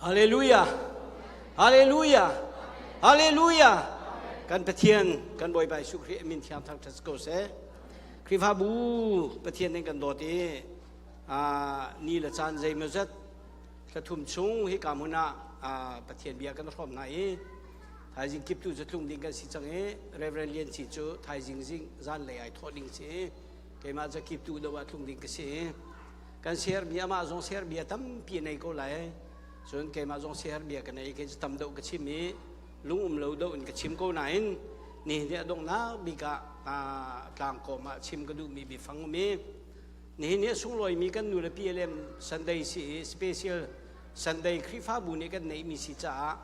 Hallelujah! Hallelujah! Hallelujah! Kan Pathian, kan Bawipa Jesuh Khrih min thiang thangṭhat ko seh. Khrihfabu Pathian nih kan dawt i ni le caan zeimawzat thla thum chung hika hmun ah Pathian bia kan hrawm hna i thaizing kiptu cu tlung ding kan si cang i Reverend Lian Ci cu thaizing zing zanlei ai thawh ding si keimah cu kiptu do ah tlung ding ka si. Kan share bia amah zong share bia tampi nei ko lai. Cun keimah zong share bia ka nei, kei cu tam deuh ka chim i lung um lo deuh in ka chim ko nain nihin ni a donghnak bik ah tlangkawm ah chim ka duhmi biafang um i nihin ni a sunglawimi kan nu le PLM Sunday si i special Sunday Khrihfabu nih kan neihmi si caah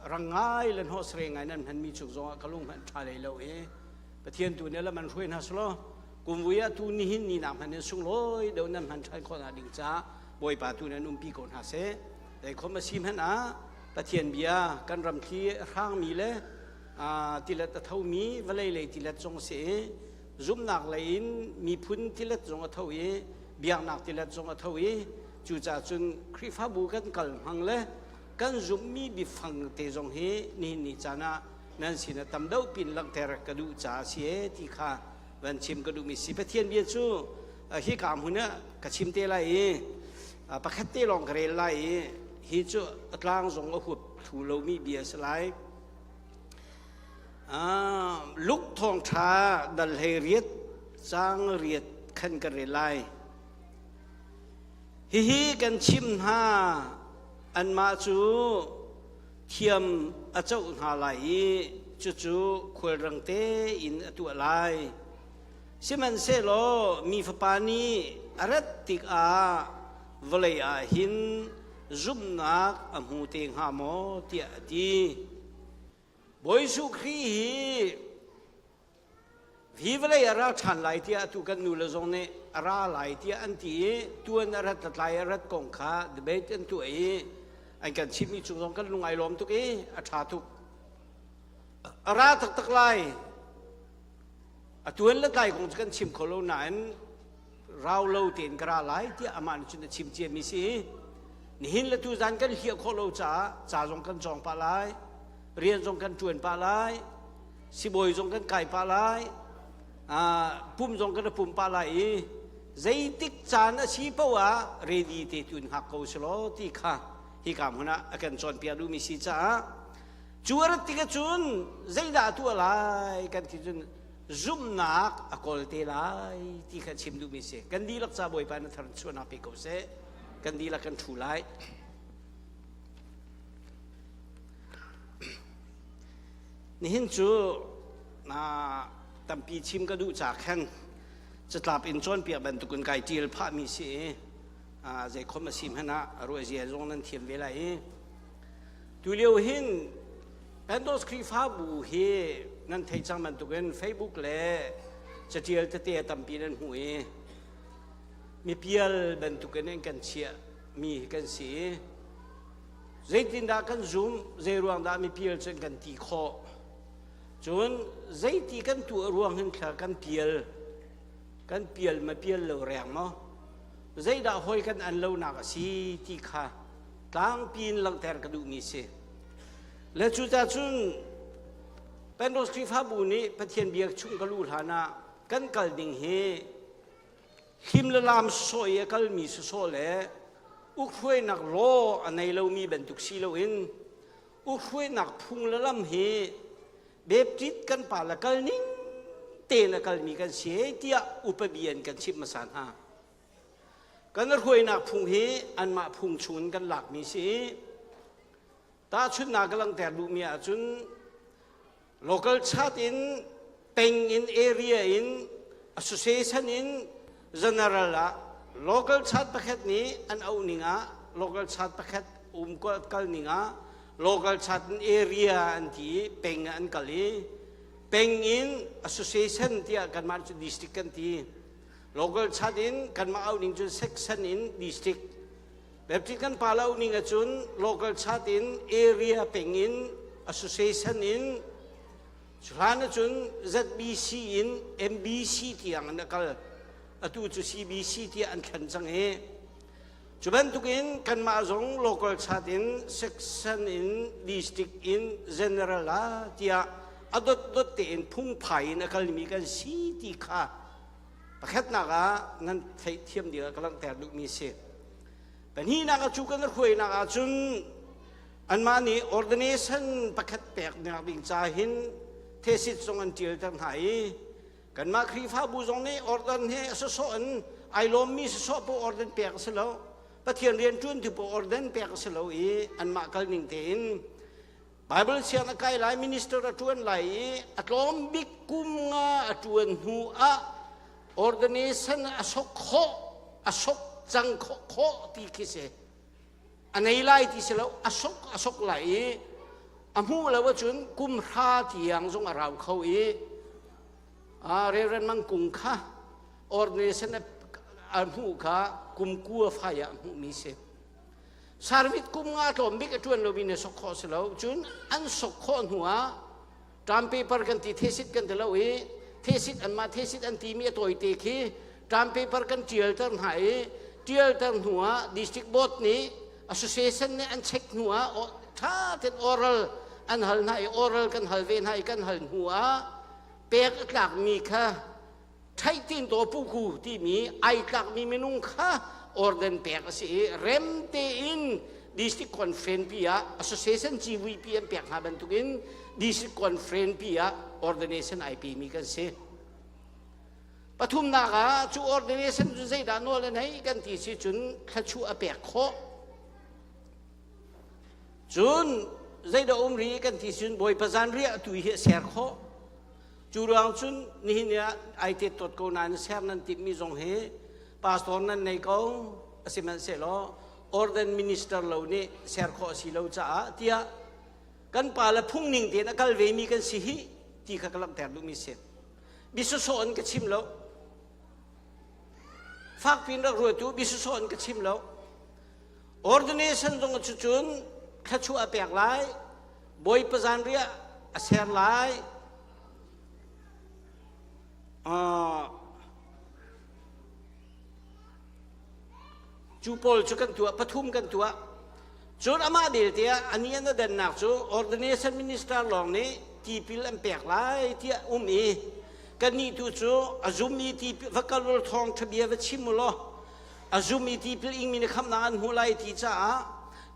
rang ngai le hnawhsare ngai nan hmanmi cung zongah ka lung hmanh ṭha lei lo i Pathian tu nih lam an hruai hna selaw kumvui ah tu nihin ni nak hmanh in sunglawi deuh nan hman ṭhan khawh hna ding caah Bawipa tu nan umpi ko hna seh. Zeikhom a si hmanh ah Pathian bia kan ram thli hrangmi le tilet a thomi vawlei lei tilet zong si i zumhnak lei in miphun tilet zong a tho i biaknak tilet zong a tho i cucaah cun Khrihfabu kan kal hmang le kan zumhmi biafang te zong hi nihin ni caan ah nan sin ah tam deuh pin langhter ka duh caah si e ti kha van chim ka duhmi si. Pathian bia cu hika hmun ah ka chim te lai i pakhat te lawng ka rel lai i hi cu a tlang zong a huap thlu lomi bia si lai. Luke thawngṭha dal hlei riat caang riat khan ka rel lai. Hihi kan chim hna anmah cu thiam a coh hna lai i cucu khualrang tein a tuah lai. Sihmanhsehlaw mi fapa nih a rat tikah vawlei ah hin zumhnak a hmu te hnga maw tiah a ti. Bawi Jesuh Khrih hi hi vawlei a ra ṭhan lai tiah atu kan nule zong nih a ra lai tiah an ti i tuan a rat tlai a rat kong kha debate an tuah i an kan chimhmi cung zong kan lung ai lawm tuk i a ṭha tuk. A ra taktak lai. A tuan le tlai kong cu kan chim kho lo nain rau lo tein ka ra lai tiah amah nih cun a chim ciami si. Nihin le tuzan kan hliah khawh lo caah ca zong kan cawng pah lai, rian zong kan ṭuan pah lai, sibawi zong kan kai pah lai, pum zong kan i pum pah lai i zeitik caan a si paoh ah ready te tu in hngak ko selaw ti kha hika hmun ah a kan cawnpiak duhmi si caah cu a rat tik ahcun zeidah a tuah lai kan ti cun zumhnak a kawl te lai ti kha chim duhmi si. Kan dihlak ca Bawipa na thar chuahnak pe ko seh. Kan dihlak kan ṭhu lai. Nihin cu tampi chim ka duh ca khan catlap in cawnpiak bantukin kai ṭial phahmi si i zeikhom a si hmanh ah ruahzia zong nan thiam ve lai i tulio hin Pentos Khrihfabu hi nan theih cang bantukin Facebook le catial tete a tampi nan hmuh i mipial bantukin an kan chiah mi kan si i Zeitindah kan zum, zeiruang dah mipial cu kan ti khawh? Cun zeiti kan tuah ruang hin thla kan pial, kan pial ma pial lo reng maw? Zeidah hawi kan an lonak a si ti kha tlangpi in langhter ka duhmi si. Le cucaah cun Pentecost Khrihfabu nih Pathian biak chung ka luh hlan ah kan kal ding hi Hlim le lam sawsawh i a kalmi sawsawh le ukhruainak law a nei lomi bantuk si loin ukhruainak phung le lam hi Baptist kan pa le kal ning tein a kalmi kan si tiah upa bia in kan chimh hmasa hna. Kan hruainak phung hi anmah phung chungin kan lakmi si i tahchunhnak ka langhter duhmi ahcun Local chat in peng in area in association in general ah local chat pakhat nih an auh ning ah local chat pakhat um kal ning ah local chat in area an ti i peng ah an kal i peng in association tiah kanmah cu district kan ti. Local chat in kanmah auh ning cun section in district. Baptist kan pa lo ning ahcun local chat in area peng in association in hlan ahcun ZBC in MBC tiang an kal. Atu cu CBC tiah an thlen cang i. Cu bantukin kanmah zong local chat in section in district in general ah tiah a dotdot tein phungphai in a kalmi kan si ti kha pakhatnak ah nan theihthiam ding ah ka langhter duhmi si. Pahnihnak ah cu kan hruainak ahcun anmah nih ordination pakhat peknak ding ca hin thesis zong an ṭialter hna i Kanmah Khrihfabu zong nih ordan he a sawsawh in ai lawmmi sawsawh paoh ordan pek a si lo. Pathian rian ṭuantu paoh ordan pek a si lo i anmah kal ning tein Bible siang a kai lai, minister a ṭuan lai i a tlawm bik kum nga a ṭuan hnu ah ordination a sok khawh, a sok cang khawh khawh ti khi si. A nei lai ti si lo, a sok a sok lai i a hmuh lo ahcun kum hra tiang zong a rau kho i Reverend Mang Kung kha ordination a hmuh kha kum kua fai ah hmuhmi si. Service kum nga tlawm bik a ṭuan lomi na sok khawh si lo. Cun an sok khawh hnu ah term paper kan ti thesis kan ti lo i thesis anmah thesis an timi a tawite khi term paper kan ṭialter hna i ṭialter hnu ah district board nih association nih an check hnu ah ṭha tein oral an hal hna i oral kan hal ve hna i kan hal hnu ah pek a tlakmi kha ṭhaihtin taw puku timi ai tlakmi minung kha orden pek a si i rem tein district conference pi ah association civui pi an pek hna bantukin district conference pi ah ordination ai pemi kan si. Pathumnak ah cu ordination cu zeidah nawl an hei kan ti si cun thluachuah a pek khawh. Cun zeidah um rih kan ti cun Bawipa zanriah tu hi a ser khawh. Cu ruang cun nihin ah ai tet tot ko nain ser nan timhmi zong hi pastor nan nei ko a sihmanhsehlaw orden minister lo nih ser khawh a si lo caah tiah kan pa le phung ning tein a kal vemi kan si hi ti kha ka langhter duhmi si. Bisasawh in ka chim lo. Fakpi in rak ruatu bisasawh in ka chim lo. Ordination zong cu cun thluachuah a pek lai, Bawipa zanriah a ser lai. Uh, cu pawl cu kan tuah pathum kan tuah cun amah belte ah ani an adannak cu ordination minister lawng nih tipil an pek lai tiah um i kannih tu cu a zum i tipil va kal ul thawng ṭhabia va chim u law a zum i tipil ingmi nih khamnak an hmu lai ti caah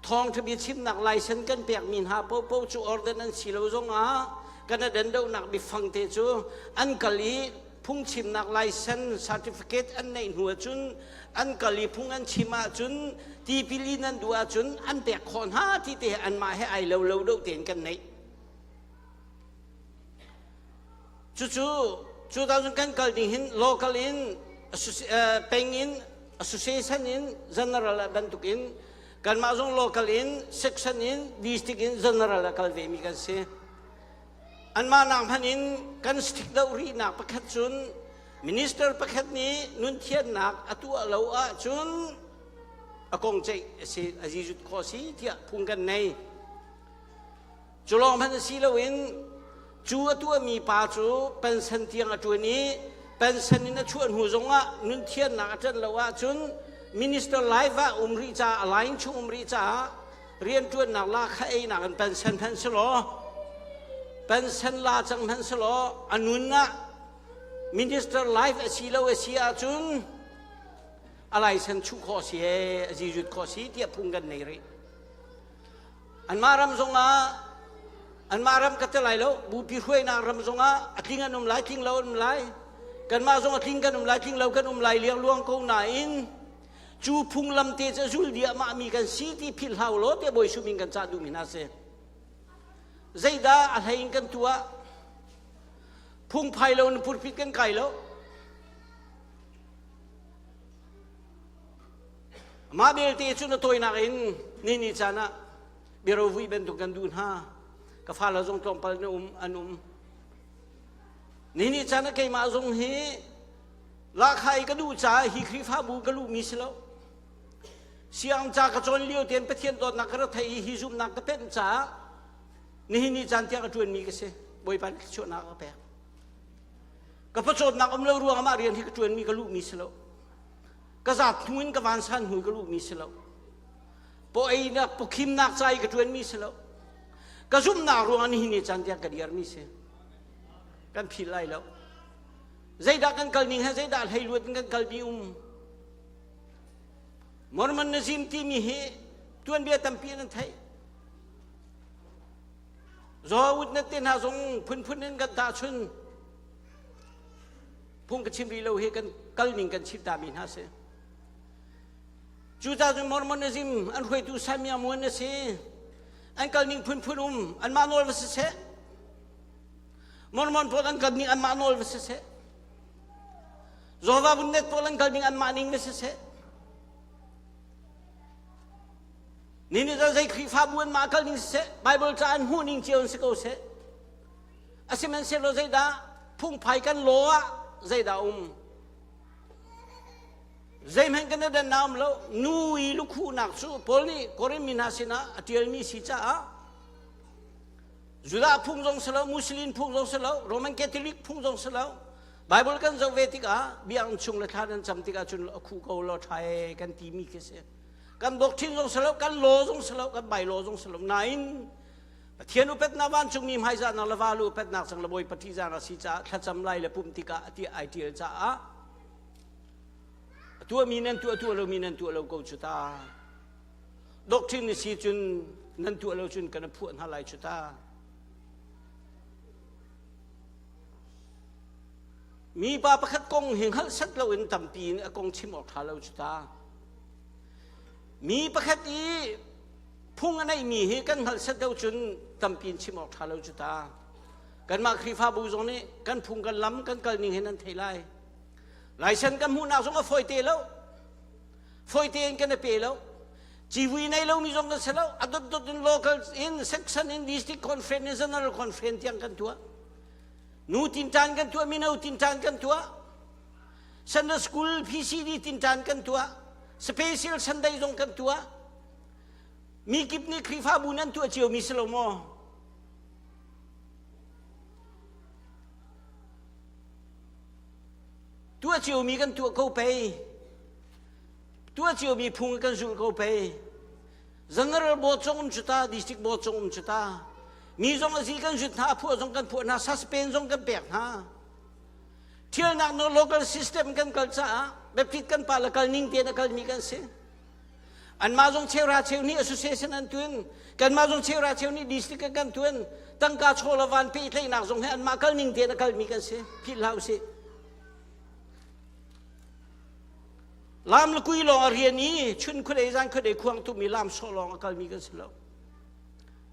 thawngṭha bia chimnak laisen kan pekmi hna paohpaoh cu orden an si lo zongah kan adan dohnak biafang te cu an kal i phungchimnak laisen certificate an neih hnu ahcun an kal i phung an chim ahcun tipil in an duh ahcun an pek khawh hna ti te anmah he ai lo lo deuh tein kan neih. Cucu 2000 kan kal ding hin local in peng in association in general ah bantuk in kanmah zong local in section in district in general ah kal ve mi kan si. Anmah nak hmanh in kan stick deuh rihnak pakhat cun minister pakhat nih nunthiannak a tuah lo ahcun a kong ceih a si a zizut khawh si tiah phung kan nei. Cu lawng hmanh si loin cu a tuahmi pa cu pension tiang a ṭuan i pension in a chuah hnu zongah nunthiannak a ṭan lo ahcun minister life ah um rih caah a line chung um rih caah rianṭuannak la kha einak in pension hmanh si law pension la cang hmanh si law a nun ah minister life a si lo a si ahcun a license chuh khawh si ee a zizut khawh si tiah phung kan nei rih. Anmah ram zongah anmah ram ka ti lai lo bupi hruainak ram zongah a tling an um lai tling lo an um lai kanmah zong a tling kan um lai tling lo kan um lai liangluang ko nain cu phunglam te cu zul diahmah mi kan si ti philh hau law te bawi sum in kan cah duhmi hna si zeidah a hlei in kan tuah phungphai lo in pulpit kan kai lo Mah belte cu na tawinak in ni ni caan ah biarovui bantuk kan duh hna. Ka fale zong tlawmpal na um an um. Ni ni caan ah keimah zong hi lahkhah i ka duh caah hi Khrihfabu ka luhmi si lo. Siang ca ka cawn lio tein Pathian dawtnak ka rak theih i hi zumhnak ka pemh caah nihin ni caan tiang a ṭuanmi ka si. Bawipa nih thluachuahnak a ka pek. Ka pawcawmnak um lo ruangah mah rian hi ka ṭuanmi ka luhmi si lo. Ka zaat hnu in ka vansan hnu ka luhmi si lo. Paw einak, pawkhimnak ca i ka ṭuanmi si lo. Ka zumhnak ruangah nihin ni caan tiang ka dirmi si. Kan philh lai lo. Zeidah kan kal ning he zeidah hleiluat in kan kalmi um. Mormonism timi hi tuanbia tampi an theih. Zawut na te hna zong phunphun in kan tahchun. Phung ka chim rih lo hi kan kal ning kan chim ta mi hna si. Cucaah cun Mormonism an hruaitu Samuel Muan a si. An kal ning phunphun um anmah nawl va si seh. Mormon pawl an kal ning anmah nawl va si seh. Jehovah Witness pawl an kal ning anmah ning va si seh. Ni ni zei Khrihfabu anmah kal ning siseh, Bible ca an hmuh ning cio in si ko seh. Asihmanhsehlaw zeidah phungphai kan law ah zeidah um? Zeihmanh kan i dan um lo. Nu i lukhuhnak cu Paul nih Korin mi hna sinah a ṭialmi si caah Judah phung zong si lo, Muslim phung zong si lo, Roman Catholic phung zong si lo. Bible kan zoh ve tikah biakinn chung le thla nan cam tikah cun a khuh ko law ṭha e kan timi khi si. Kan doctrine zong si lo, kan law zong si lo, kan bylaw zong si lo. Nain Pathian upatnak vancungmi hmaizahnak le valu upatnak cang le Bawipa ṭihzahnak si caah thlacam lai le pumh tikah ti ai ṭial caah a tuahmi nan tuah tuah lomi nan tuah lo ko cu ta. Doctrine ni si cun nan tuah lo cun kan phuah hna lai cu ta. Mi pa pakhat kong hi hngalh set loin tampi in a kong chim awk ṭha lo cu ta. Mi pakhat i phung a neihmi hi kan hngalh set deuh cun tampi in chim awk ṭha lo cu ta. Kanmah Khrihfabu zong nih kan phung kan lam kan kal ning hi nan thei lai. Laisen kan hmuhnak zong a fawi te lo. Fawi tein kan i pe lo. Civui nei lomi zong kan si lo. A dotdot in local in section in district conference in general conference tiang kan tuah. Nu tinṭan kan tuah, mino tinṭan kan tuah. Sunday school PCD tinṭan kan tuah. Special Sunday zong kan tuah. Mi kip nih Khrihfabu nan tuah ciomi si lo maw? Tuah ciomi kan tuah ko pei. Tuah ciomi phung kan zulh ko pei. General board zong um cu ta, district board zong um cu ta. Mi zong a zi kan zut hna, a phuah zong kan phuah hna, suspend zong kan pek hna. Thialnak no local system kan kal caah Baptist kan pa le kal ning tein a kalmi kan si. Anmah zong cheuhra cheu nih association an tuan. Kanmah zong cheuhra cheu nih district kan tuan. Tangka chaw le van pehtlaihnak zong he anmah kal ning tein a kalmi kan si. Philh hlah usih. Lam le kui lawng a rian i chun khuadei zan khuadei khuang tumi lam sawh lawng a kalmi kan si lo.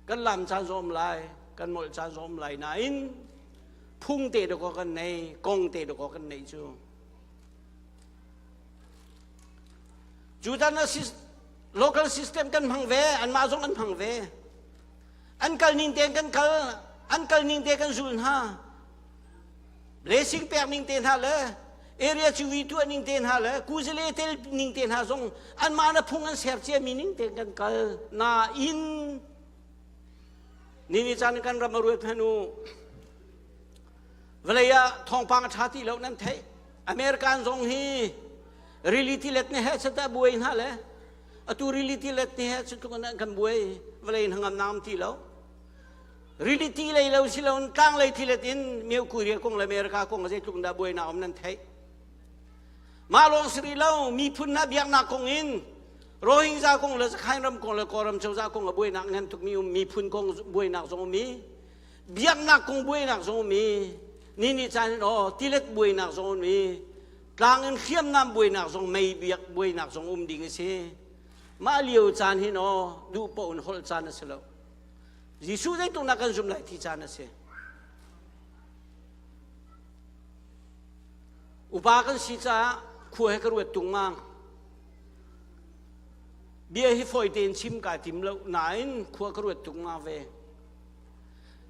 Kan lam caan zong um lai, kan molh caan zong um lai nain phung te dakaw kan nei, kong te dakaw kan nei cu. Cu dan local system kan hmang ve, anmah zong an hmang ve. An kal ning tein kan kal, an kal ning te kan zul hna. Blessing pek ning te hna le area cuvi tuah ning te hna le kuzale tel ning te hna zong anmah na phung an ser ciami ning te kan kal. Nain ni ni caan kan ram a ruat hmanh u vawlei ah thawngpang a ṭha ti lo nan theih. American zong hi rili tilet nih he sata buai hna le atu rili tilet nih he cutluk in an kan buai vawlei hnangam nam ti lo. Rili ti lei lo si lo tlang lei tilet in Myo Korea kong le America kong zeitluk dah buainak um nan theih. Mah lawng si rih lo miphun hna biaknak kong in Rohingya kong le Zakhain ram kong le Kawlram cozah kong a buainak ngan tukmi um miphun kong buainak zong um i biaknak kong buainak zong um i ni ni caan in aw tilet buainak zong um i tlang in hriamnam buainak zong mei biak buainak zong um ding a si. Mah lio caan hin aw duh paoh in holh caan a si lo. Jesuh zeitluk nak kan zumh lai ti caan a si. Upa kan si caah khua he ka ruat tung mang. Bia hi fawi tein chim kaa tim lo nain khua ka ruat tuk ma ve.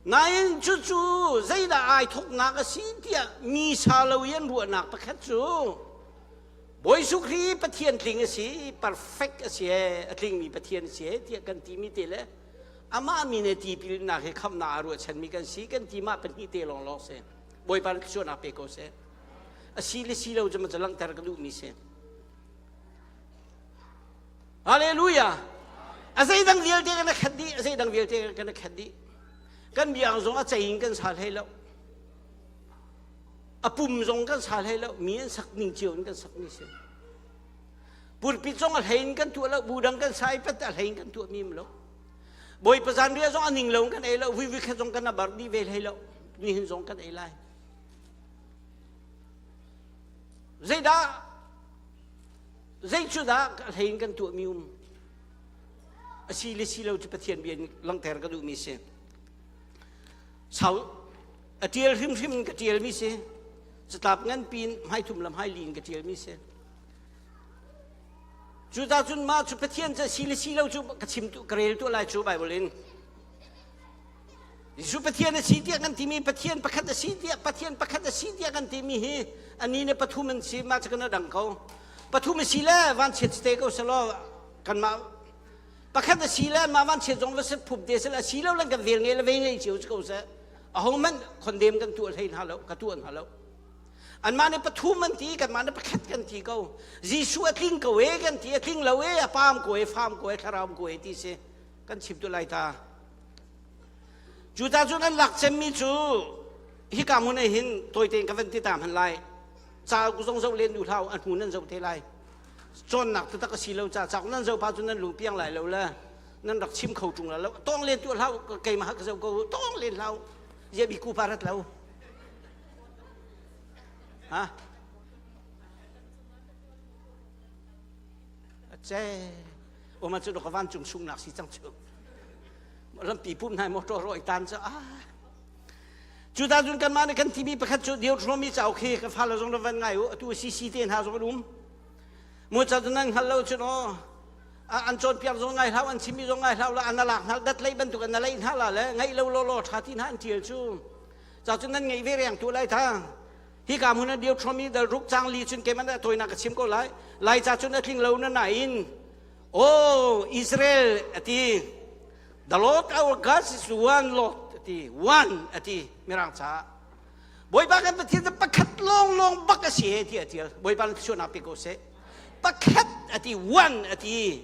Nain cucu zeidah ai thawknak a si tiah mi sa lo i an ruahnak pakhat cu Bawi Jesuh Khrih Pathian tling a si, perfect a si e, a tlingmi Pathian a si e tiah kan timi te le amah mi ne tipilnak hi khamnak aa ruahchanmi kan si kan ti mah pahnih te lawnglawng si. Bawipa nih thluachuahnak pe ko seh. A si le si lo cu ma cu langhter ka duhmi si. Hallelujah. A zeidang vialte kan khat dih, a zeidang vialte kan khat dih. Kan biang zong a cei in kan sa hlei lo. A pum zong kan sa hlei lo, mi an sak ning cio in kan sak mi si. Pulpit zong a hlei in kan tuah lo, bu dang kan sa i pat a hlei in kan tuah mi lo. Bawipa zanriah zong a ning lo in kan ei lo, vui vui khat zong kan abar dih ve hlei lo. Nihin zong kan ei lai. Zeidah zei cu dah a hlei in kan tuahmi um a si le si lo cu Pathian bia in langhter ka duhmi si. Sau a ṭial hrimhrim in ka ṭialmi si. Catlap nganpi in hmaithum le hmaili in ka ṭialmi si. Cucaah cun mah cu Pathian cu a si le si lo cu ka chim ka rel tuah lai cu Bible in. Jesuh Pathian a si tiah kan timi Pathian pakhat a si tiah Pathian pakhat a si tiah kan timi hi ani ne pathum an si mah cu kan dang ko. Pathum a si le vanchiat te ko selaw kanmah pakhat a si le mah vanchiat zong va set phup te sel a si lo lan kan vel ngei le ve ngei cio ko seh. Aho hmanh khondem kan tuah hlei hna lo ka tuah hna lo. Anmah nih pathum an ti kanmah nih pakhat kan ti ko. Jesuh a tling ko e kan ti a tling lo e a pam ko e fam ko e thlarau ko e ti si kan chim tu lai ta. Cuta cun an lak cemmi cu hika hmun ah hin tawite in ka van ti ta hman lai. Cauk zong zoh len duh hlah a hnu nan zoh te lai. Cawnnak taktak a si lo ca cauk nan zoh pa cu nan lung piang lai lo le nan rak chim kho ṭung la lo. Tawng len tuah hlah keimah ka zoh ko tawng len hlah zia bi ku pa rat lo. Ha? A ce. Oma cu ka vancung sungnak si cang cu. Lampi pum nai motor roi tan cu ah. Cu ta cun kanmah nih kan timi pakhat cu Deuteronomy cauk hi ka fale zong van ngai u atu CC te hna zong an um. Mu ca cu nan hngal lo cun aw an cawnpiak zong ngai hlau an chimmi zong ngai hlau la an lak hna dat lei bantuk an lei hna la le ngaih lo law law tha ti hna an tial cu. Ca cun nan ngeih ve reng tu lai tha. Hika hmun ah Deuteronomy dal ruk cang li cun keimah nih a tawinak ka chim ko lai. Lai ca cun a tling lo na nain Oh Israel ati the Lord our God is one Lord ati one ati mirang ca Bawipa kan Pathian cu pakhat lawnglawng bak a si he ti a tial Bawipa na thluachuahnak pe ko seh pakhat ati one ati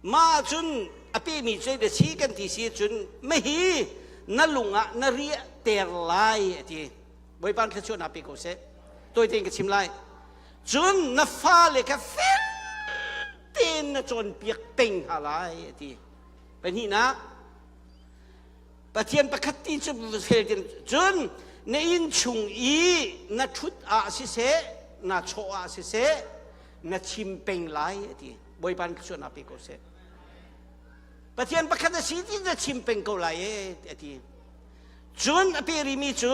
ma cun a pemi cu da si kan ti si cun mahi na lung ah na riah ter lai ati Bawipa na thluachuahnak pe ko seh tawi tein ka chim lai Cun na fale kha fel tein na cawnpiak peng hna lai a ti. Pahnihnak, Pathian pakhat ti cu fel tein cun na inn chung i na ṭhut ah siseh, na chawh ah siseh, na chim peng lai a ti. Bawipa nih thluachuahnak pe ko seh. Pathian pakhat a si ti na chim peng ko lai e a ti. Cun a pe rimi cu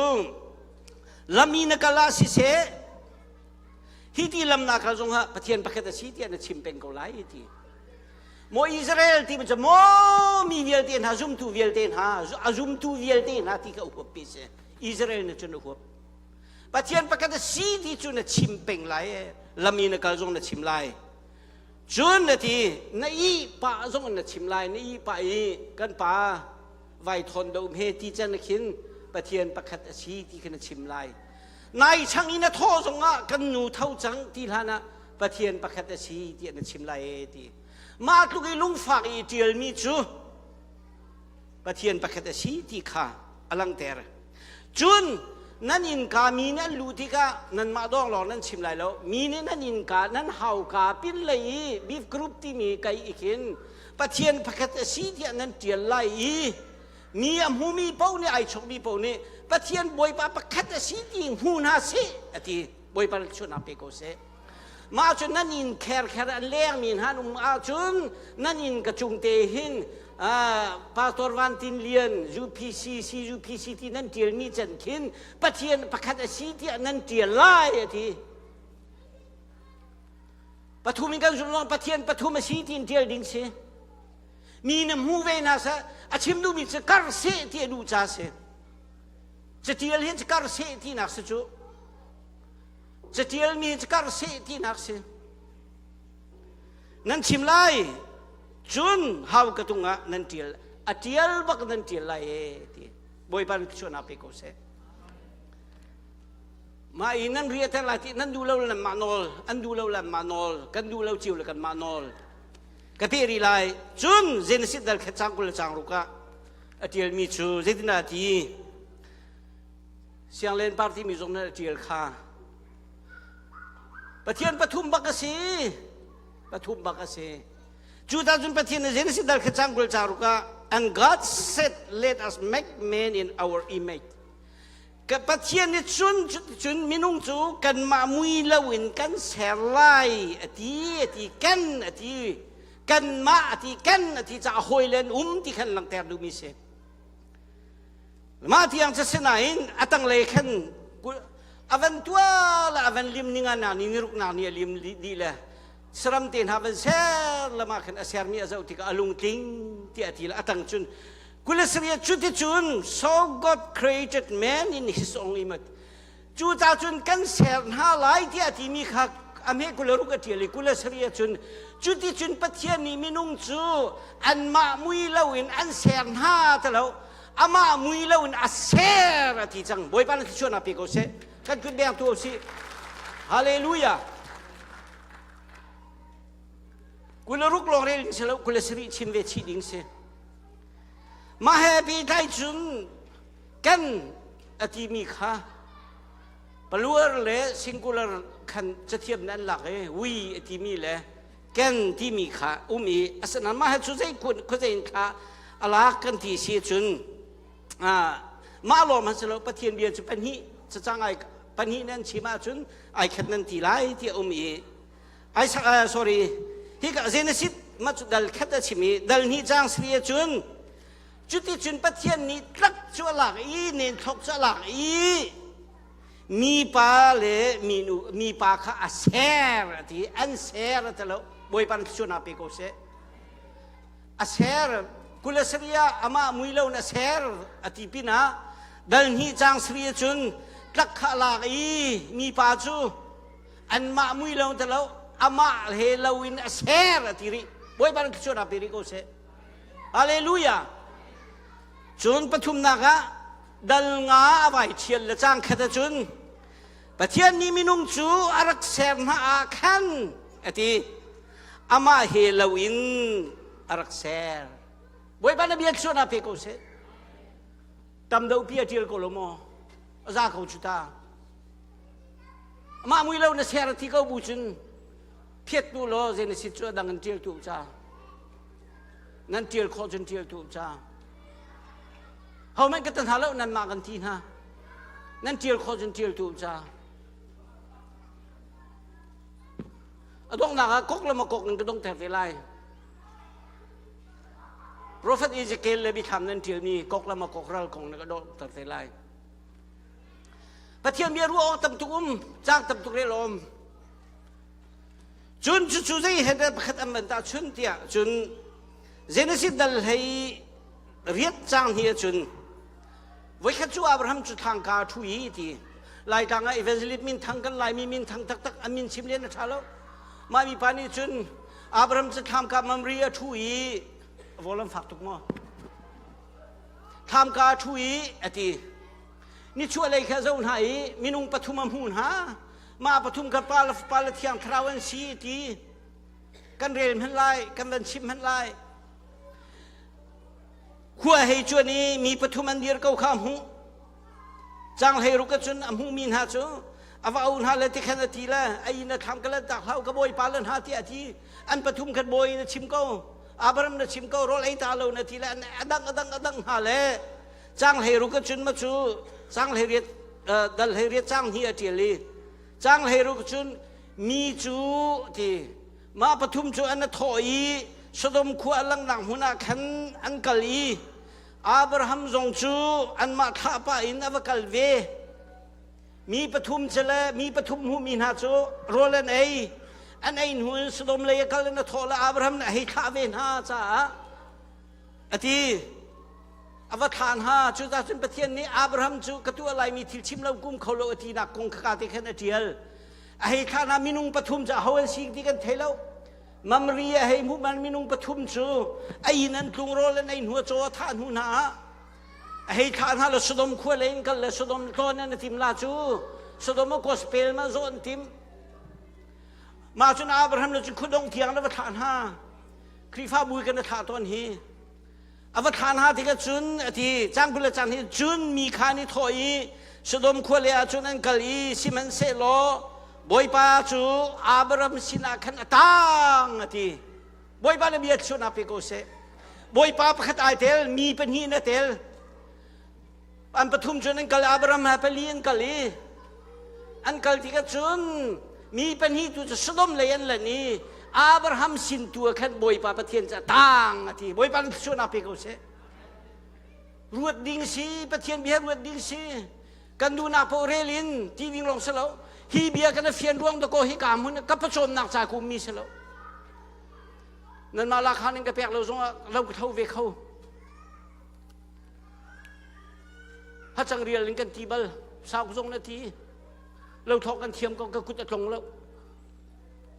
lami na kal ah siseh, hi ti lam na kal zongah Pathian pakhat a si tiah na chim peng ko lai ti. Maw Israel ti cu maw mi vialte hna zumtu vialte hna a zumtu vialte hna ti ka huap pi si. Israel na cu na huap. Pathian pakhat a si ti cu na chim peng lai e. Lami na kal zong na chim lai. Cun na ti na i pa zong na chim lai na i pa i kan pa vai thawn do he ti can khin Pathian pakhat a si ti kha na chim lai. Nai chang in a thawh zongah kan nu tho cang ti hlan ah Pathian pakhat a si tiah na chim lai e ti. Mah tluk i lungfak i ṭialmi cu Pathian pakhat a si ti kha a langhter. Cun nan innka mi nih an luh tikah nanmah dawng lawng nan chim lai lo. Mi nih nan innka nan hauka pin lei i beef group timi kai i khin Pathian pakhat a si tiah nan ṭial lai i mi a hmumi paoh nih ai chawkmi paoh nih Pathian Bawipa pakhat a si ti hmu hna seh a ti. Bawipa thluachuahnak pe ko seh. Mah cu nan inn kherkher an lengmi hna an um ahcun nan inn ka cung te hin Pastor Van Tin Lian UPC CUPC ti nan ṭialmi can khin Pathian pakhat a si tiah nan ṭial lai a ti. Pathum in kan zumh lawng Pathian pathum a si tiin ṭial ding si. Mi na hmu ve hna seh a chim duhmi cu kar seh ti a duh ca si. Catial hi kar seh tinak si cu. Catial mi cu kar seh tinak si. Nan chim lai cun hau ka tung ah nan ṭial a ṭial bak nan ṭial lai e ti. Bawipa nih thluachuahnak pe ko seh. Mah i nan riahter lai ti nan duh lo le nanmah nawl, an duh lo le anmah nawl, kan duh lo cio le kanmah nawl. Ka peh rih lai. Cun Genesis dal khat cang 20 le cang ruk ah a ṭialmi cu zeitindah a ti? Sianglen party mi zong nih a ṭial kha. Pathian pathum bak a si. Pathum bak a si. Cu ta cun Pathian nih Genesis dal khat cang 20 cang ruk ah and God said let us make man in our image. Ka Pathian nih cun cun minung cu kanmah mui loin kan ser lai a ti a ti kan a ti kanmah a ti kan a ti caah hawile an um ti khan langhter duhmi si. Mah tiang cu sinain a tanglei khan a van tuah le a van lim ninga nak ni niruk nak ni a lim dih le saram te hna van ser lamah khan a sermi a zoh tikah a lungtling tiah a ti le a tang cun 23 cuticun so God created man in his own image cu ta cun kan ser hna lai tiah timi kha a hme 26 a ṭial i 27 cun cuticun Pathian nih minung cu anmah mui loin an ser hna ti lo amah mui loin a ser a ti cang Bawipa na thluachuahnak pe ko seh kan kut beng tu sih hallelujah 26 lawng rel ding si lo 27 chim ve chih ding si Mah he pehtlai cun kan a timi kha plural le singular khan cathiam nih an lak i we a timi le kan timi kha um i asinain mah he cu zei khuazei in thla a lak kan ti si cun mah lawm han si lo Pathian bia cu pahnih cacang ai pahnih nan chim ahcun ai khat nan ti lai ti a um i ai sorry hi ka Genesis ma cu dal khat a chim i dal hnih cang sri cun cuticun Pathian nih tlak cu a lak i nen thlok cu a lak i mipa le minu mipa kha a ser a ti an ser a ti lo Bawipa thluachuahnak pe ko seh a ser kulasria amah mui lo na ser a ti pinah dal hnih cang sri cun tlak kha a lak i mipa cu anmah mui lo te lo amah he lo in a ser a ti rih bawipa nih thluachuahnak pe rih ko seh hallelujah cun pathumnak ah dal nga a vai thial le cang khat ahcun Pathian nih minung cu a rak ser hna ah khan a ti amah he lo in a rak ser bawipa na bia thluachuahnak pe ko seh tam deuh pi a tial ko lo maw a za ko cu ta Amah mui lo na ser ti ko bu cun phiat tu law Genesis cu a dang in ṭial tu ca. Nan ṭial khawh cun ṭial tu ca. Hohmanh ka tan hna lo nanmah kan ti hna. Nan ṭial khawh cun ṭial tu ca. A donghnak ah kok le makok in ka dongter te lai. Prophet Ezekiel le Bithlam nan ṭialmi kok le makok ral kong na ka donghter te lai. Pathian bia ruah awk tam tuk um, caang tam tuk rel um. Cun cucu zei he dah pakhat an van tahchun tiah cun Genesis dal hlei riat caang hi ahcun voikhat cu Abraham cu thlangka a ṭhu i ti Laitlang ah evangelist min thang kan Laimi min thang taktak an min chim len a ṭha lo. Mah mipa nih cun Abraham cu thlamka Mamre a ṭhu i volam fak tuk maw? Thlamka a ṭhu i a ti. Nichuahlei kha a zoh hna i minung pathum a hmuh hna. Mah pathum kha pa le Fapa le Thiang Thlarau an si ti kan rel hmanh lai, kan van chim hmanh lai. Khua hei cuan i mi pathum an dir ko kha a hmuh. Cang hlei ruk cun a hmuhmi hna cu a va au hna le tikhan a ti le a inn a thlam ka let tak hlah ka bawipa le hna tiah a ti. An pathum khan bawi na chim ko. Abraham na chim ko rawl ei ta lo na ti le a dang a dang a dang hna le cang hlei ruk cun ma cu cang hlei riat dal hlei riat cang hnih a ṭial i cang hlei ruk cun mi cu ti mah pathum cu an thawh i Sodom khua a langhnak hmun ah khan an kal i Abraham zong cu anmah thlah pah in a va kal ve mi pathum cu le mi pathum hmuhmi hna cu rawl an ei an ei hnu in Sodom lei a kal in a thawh le Abraham nih a hei thlah ve hna caah a ti a va thlah hna cucaah cun Pathian nih Abraham cu ka tuah laimi thil chim lo kum kho lo a tinak kong kha te khan a ṭial a hei thlah hna minung pathum cu aho an si ti kan thei lo Mamri a hei hmuh man minung pathum cu a inn an tlung rawl an ei hnu a caw a thah hnu hna ah a hei thlah hna le Sodom khua lei in kal le Sodom tlawn an tim la cu Sodom a gospel ma zawh an tim mah cun Abraham le cun khudong tiang le va thlah hna. Khrihfabu kan thlah tawn hi. A va thlah hna tikah cun a ti cang kul le cang hi cun mi kha an i thawh i Sodom khua le ah cun an kal i sihmanhsehlaw Bawipa cu Abraham sinah khan a tang a ti. Bawipa na bia chuahnak pe ko seh. Bawipa pakhat ai tel, mi pahnih na tel. An pathum cun an kal Abraham he pali an kal i an kal tikah cun mi pahnih tu cu Sodom lei an lan i Abraham sin tu ah khan Bawipa Pathian cu a tang a ti. Bawipa na thluachuahnak pe ko seh. Ruat ding si, Pathian bia ruat ding si. Kan duhnak paoh rel in ti ding lawng si lo. Hi bia kan fian ruang dakaw hi ka hmun ka pawcawmnak ca ku mi si lo. Nanmah lakhan in ka pek lo zongah lo ka tho ve kho. Hacang rial in kan ti bal sauk zong na ti lo thawk kan thiam ko ka kut a tlong lo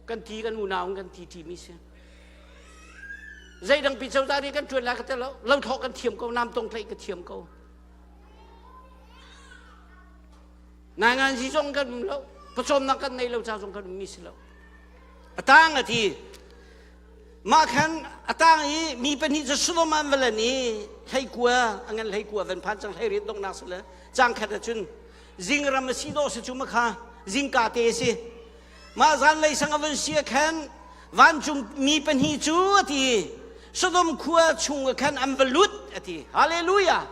kan ti kan unau kan ti ti mi si zeidang pi cozah nih kan ṭuan lai ka te lo lo thawk kan thiam ko nam tong tlaih ka thiam ko Ngaingan zi zong kan um lo pawcawmnak kan nei lo ca zong kan um mi si lo a tang a ti Mah khan a tang i mi pahnih cu Sodom an va lan i hleikua a ngan hleikua van phan cang hleiriat donghnak si le cang khat ahcun zingram a si dawh si cu makha zingka te a si. Mah zanlei sang a van si ah khan vancung mi pahnih cu a ti Sodom khua chung ah khan an va lut a ti. Hallelujah!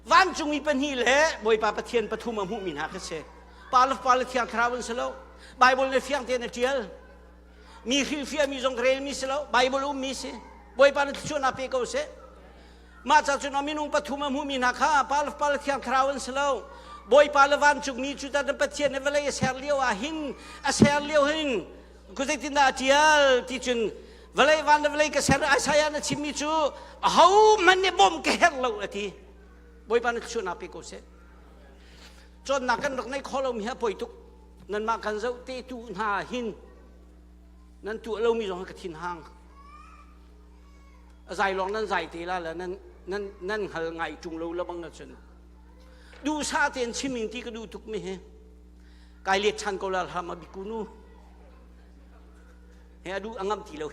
Vancung mi pahnih le Bawipa Pathian pathum a hmuhmi hna kha si. Pa le Fapa le Thiang Thlarau an si lo. Bible nih fiang tein a ṭial. Mi hrilhfiahmi zong ka relmi si lo Bible ummi si Bawipa na thluachuahnak pe ko seh mah ca cun minung pathum a hmumi hna kha Pa le Fapa le Thiang Thlarau an si lo Bawipa le vancungmi cu ta Pathian nih vawlei a ser lio ah hin a ser lio hin ku zeitindah a tial ti cun vawlei van le vawlei ka ser Isaiah na chimmi cu ahohmanh nih bawmh ka herh lo a ti Bawipa na thluachuahnak pe ko seh cawnnak kan rak nei kho lomi hi a poi tuk nanmah kan zoh te tu hna hin nan tuah lomi zong ka thin hang a zai lawng nan zai te la le nan nan nan hngal ngai ṭung lo la bang cun duhsah tein chiming ti ka duh tuk mi hi kai let ṭhan ko la hlam a bikunu he a duh a ngam ti lo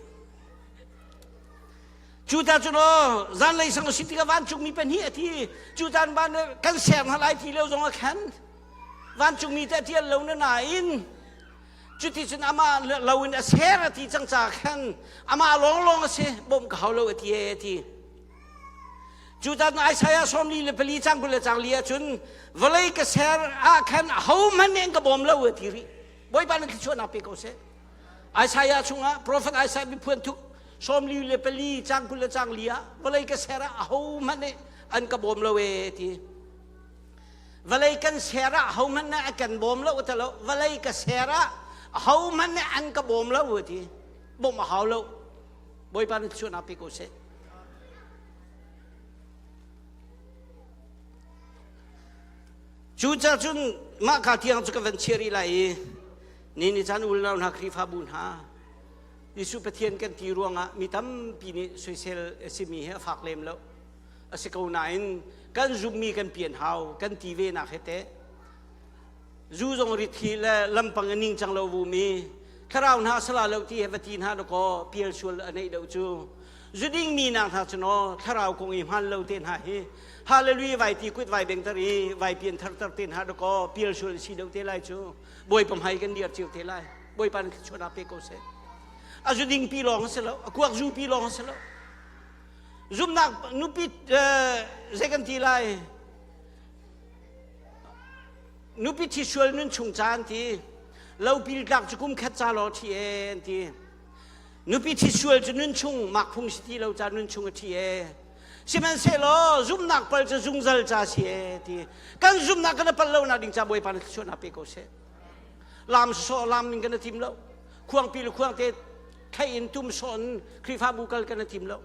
cu ta cun aw zanlei sang si tikah vancungmi pahnih a thi cu tan van kan ser hna lai ti lio zong a khan Vancungmi te a ṭial lo na nain cuticun amah lo in a ser a ti cang ca khan amah lawnglawng a si bawmh ka hau lo a ti e a ti. Cutan Isaiah 44 cang 20 le cang li ahcun vawlei ka ser ah khan ahohmanh nih an ka bawm lo a ti rih. Bawipa nan thluachuahnak pe ko seh. Isaiah chungah prophet Isaiah miphuan thuk 44 cang 20 le cang li ah vawlei ka ser ah ahohmanh nih an ka bawm lo e ti. Vawlei kan ser ah ahohmanh nih a kan bawm lo ti lo. Vawlei ka ser ah ahohmanh nih an ka bawm lo ti. Bawmh a hau lo. Bawipa nih thluachuahnak pe ko seh. Cucaah cun mah ka tiang cu ka van chia rih lai i ni ni caan ul hna Khrihfabu hna Jesuh Pathian kan ti ruangah mi tampi nih soisel a simi hi a fak lem lo. A si ko nain kan zummi kan pian hau kan ti ve nak he teh zu zong rit hi le lampang a ning cang lo vumi thlarau hna sala lo ti he va ti hna dakaw pial sual a neih deuh cu zu ding mi nak hna cu no thlarau kong i hman lo te hna hi hallelujah vai ti kut vai beng tar i vai pian thar tar te hna dakaw pial sual si deuh te lai cu bawipa hmai kan dir cio te lai bawipa na thluachuahnak pe ko seh a zu ding pi lawng a si lo a kuak zu pi lawng a si lo Zumhnak nupi zei kan ti lai? Nupi thi sual nun chung ca an ti. Lopil tlak cu kum khat ca law thi e an ti. Nupi thi sual cu nun chung mak phung si ti lo ca nun chung a thi e. Sihmanhsehlaw zumhnak pal cu zungzal ca si e ti. Kan zumhnak kan pal lo nak ding ca Bawipa na thluachuahnak pe ko seh. Lam sawh lam ning kan i tim lo. Khuangpi le khuangte thei in tum sawh in Khrihfabu kal kan i tim lo.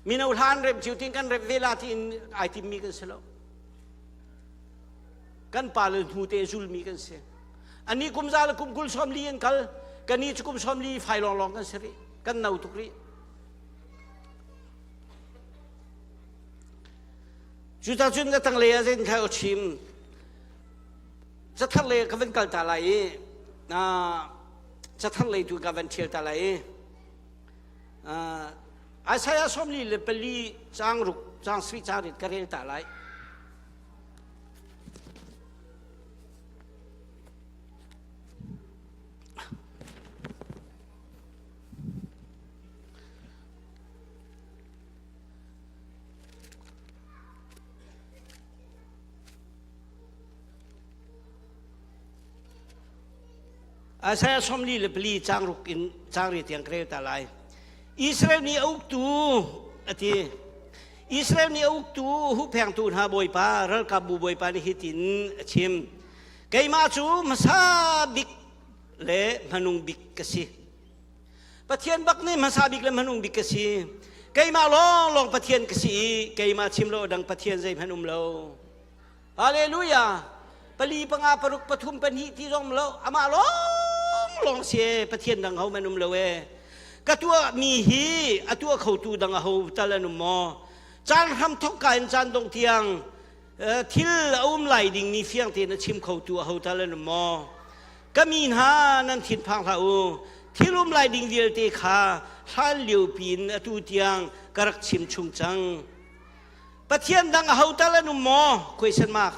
Mino hlan rem cio tin kan rem ve la tiin ai timmi kan si lo. Kan pa le hnu te zulmi kan si. Ani kum za le kum kul som li an kal. Kani cu kum som li fai long long kan si rih. Kan no tuk rih. Cuta cun na tanglei ah zein kha chim. Cathar le ka van kal ta lai i. Cathar lei tu ka van ṭhial ta lai i Isaiah 44 caang ruk caang sui caang rit ka rel ta lai. Isaiah 44 caang ruk in caang ri tiang ka rel ta lai. Israel mi a uktu a ti. Israel mi a uktu huhphengtu hna Bawipa ralkapbu Bawipa nih hitin a chim. Keimah cu hmasa bik le hmanung bik ka si. Pathian bak nih hmasa bik le hmanung bik ka si. Keimah lawnglawng Pathian ka si i keimah chim lo dang Pathian zeihmanh um lo. Hallelujah! Pali panga paruk pathum pahnih ti zong lo amah lawng lawng si e Pathian dang ho man um lo e. Ka tuah mi hi a tuah khotu dang a ho tal an um maw? Caan hram thok ka in caan dong tiang thil a um lai ding mi fiang tein a chim khotu a ho tal an um maw? Ka mi hna nan thinphang hlah u. Thil um lai ding vialte kha hlan lio piin atu tiang ka rak chim chung cang. Pathian dang aho tal an um maw? Question mark.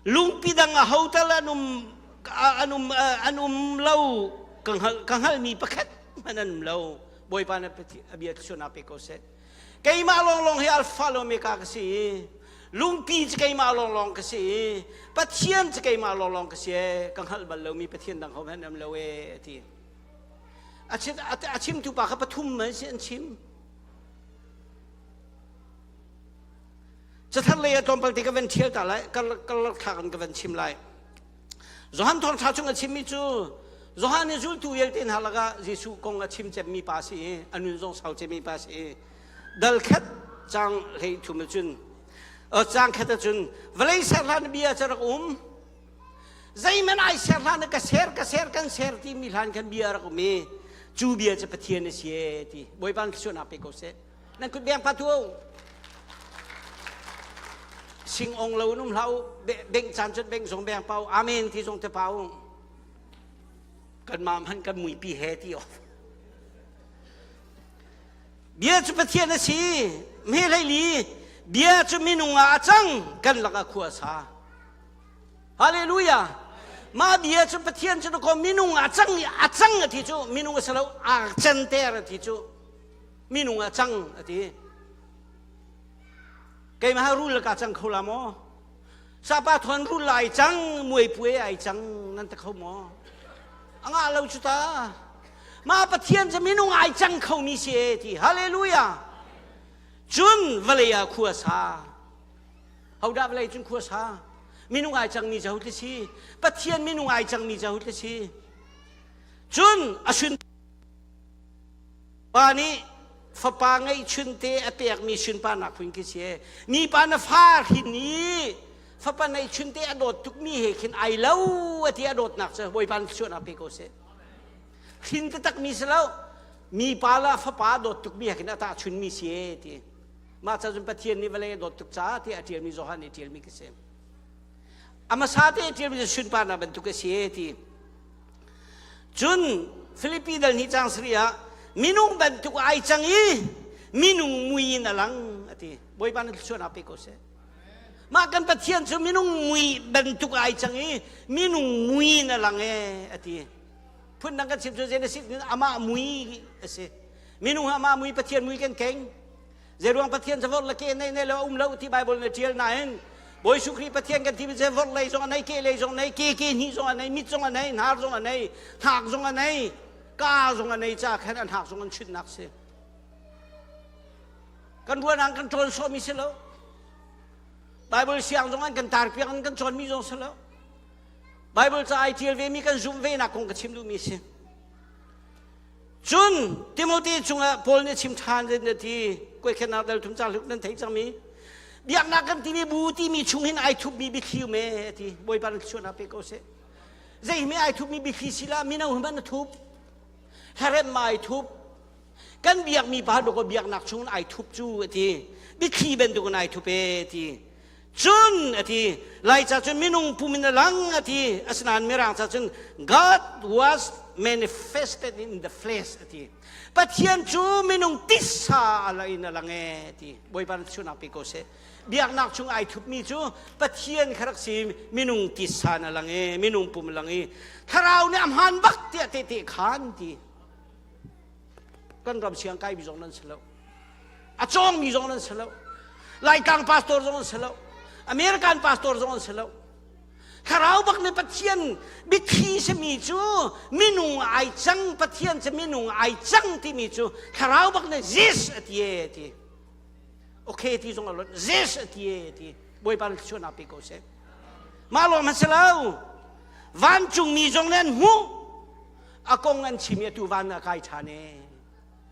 Lungpi dang aho tal an um an um an um lo ka hngal ka hngalmi pakhat hmanh an um lo. Bawipa na a bia thluachuahnak pe ko seh. Keimah lawnglawng hi Alpha le Omega ka si. Lungpi cu keimah lawnglawng ka si. Pathian cu keimah lawnglawng ka si. Ka hngalh bal lomi Pathian dang ho hmanh an um lo e a ti. A chimtu pa kha pathum an si an chim. Cathar lei ah tlawmpal te ka van ṭhial ta lai, karlak thlak in ka van chim lai. Johan thawngṭha chung a chimmi cu Johan nih zultu vialte hna lakah Jesuh kong a chim cemmi pa si i a nun zong sau cemmi pa si i dal khat cang hlei thum cun cang khat ahcun vawlei ser hlan bia cu rak um zeihmanh ai ser hlan ka ser ka ser kan ser timi hlan khan bia rak um i cu bia cu Pathian a si e ti Bawipa thluachuahnak pe ko seh nan kut beng pa tu sing ong lo in um hlah u beng caan cun beng zong beng pau amen ti zong te pau kan mah hmanh kan muipi he ti off bia cu pathian a si me hleili bia cu minung ah a cang kan lakah khua sa hallelujah mah bia cu pathian cu ko minung a cang a cang a ti cu minung a si lo a canter a ti cu minung ah cang a ti keimah rul ka cang kho la maw sapa thon rul ai cang muai puai ai cang nan ta kho maw a ngah lo cu ta ma pathian cu minung ai cang kho mi si e ti hallelujah cun vawlei ah khua sa hodah vawlei cun khua sa minung ai cang mi cu ho si pathian minung ai cang mi cu ho si cun a sun Pa nih fapa ngeihchunte a pekmi sunparnak phun khi si. Mipa na fa hrin i fapa ngeihchunte a dawt tukmi he khin ai lo a ti a dawtnak cu Bawipa nih thluachuahnak pe ko seh. Hrin taktakmi si lo. Mipa la fapa a dawt tukmi he khin a tahchunmi si e ti. Mah ca cun Pathian nih vawlei a dawt tuk caah ti a ṭialmi Johan nih ṭialmi khi si. A hmasa te ṭialmi cu sunparnak bantuk a si e ti. Cun Filipi dal hnih caang sarih ah minung bantuk ai cang i minung mui in a lang a ti. Bawipa na thluachuahnak pe ko seh. Mah kan Pathian cu minung mui bantuk ai cang i minung mui in a lang e a ti. Phundang kan chim cu Genesis amah mui a si. Minung amah mui Pathian mui kan keng. Zeiruang Pathian cu vorh le ke nei nei lo um lo ti Bible nih ṭial nain Bawi Jesuh Khrih Pathian kan ti mi vorh lei zong a nei, ke lei zong a nei, ke ke hnih zong a nei, mit zong a nei, hnar zong a nei, hnak zong a nei, ka zong a nei ca khan an hak zong an chutnak si. Kan ruanang kan ṭawn sawhmi si lo. Bible siang zong an kan tar piak an kan cawnmi zong si lo. Bible ca ai ṭial ve mi kan zumh ve nak kong ka chim duhmi si. Cun Timote cungah Paul nih chim ṭhan in a ti, kuaikhennak dal thum ca hluk nan theih cangmi biaknak kan timi bu timi chung hin ai thupmi biathli um e a ti. Bawipa na thluachuahnak pe ko seh. Zei hme ai thupmi biathli si la mino hmanh a thup. Hlarem ma ai thup. Kan biakmi pa dawk biaknak chung ai thup cu a ti. Biathli bantuk in ai thup e a ti. Cun a ti, Laica cun minung pum in a lang a ti, asinain Mirang ca cun God was manifested in the flesh a ti. Pathian cu minung tisa a in a lang e ti. Bawipa na chunak pe ko seh. Biaknak chung ai thupmi cu Pathian kha rak si minung tisa na lang e, minung pum lang i thlarau nih a hmaan bak tiah tehte khan ti. Kan ram siang kai mi zong nan si lo. A cawngmi zong nan si lo. Laitlang pastor zong an si lo. American pastor zong an si lo. Thlarau bak nih Pathian biathli simi cu minung ai cang Pathian cu minung ai cang timi cu thlarau bak nih this a ti e ti. Okay ti zong a lot this a ti e ti. Bawipa nih thluachuahnak pe ko seh. Mah lawng hmanh si lo. Vancungmi zong nih an hmuh. A kong an chim i atu van ah kai ṭhan e.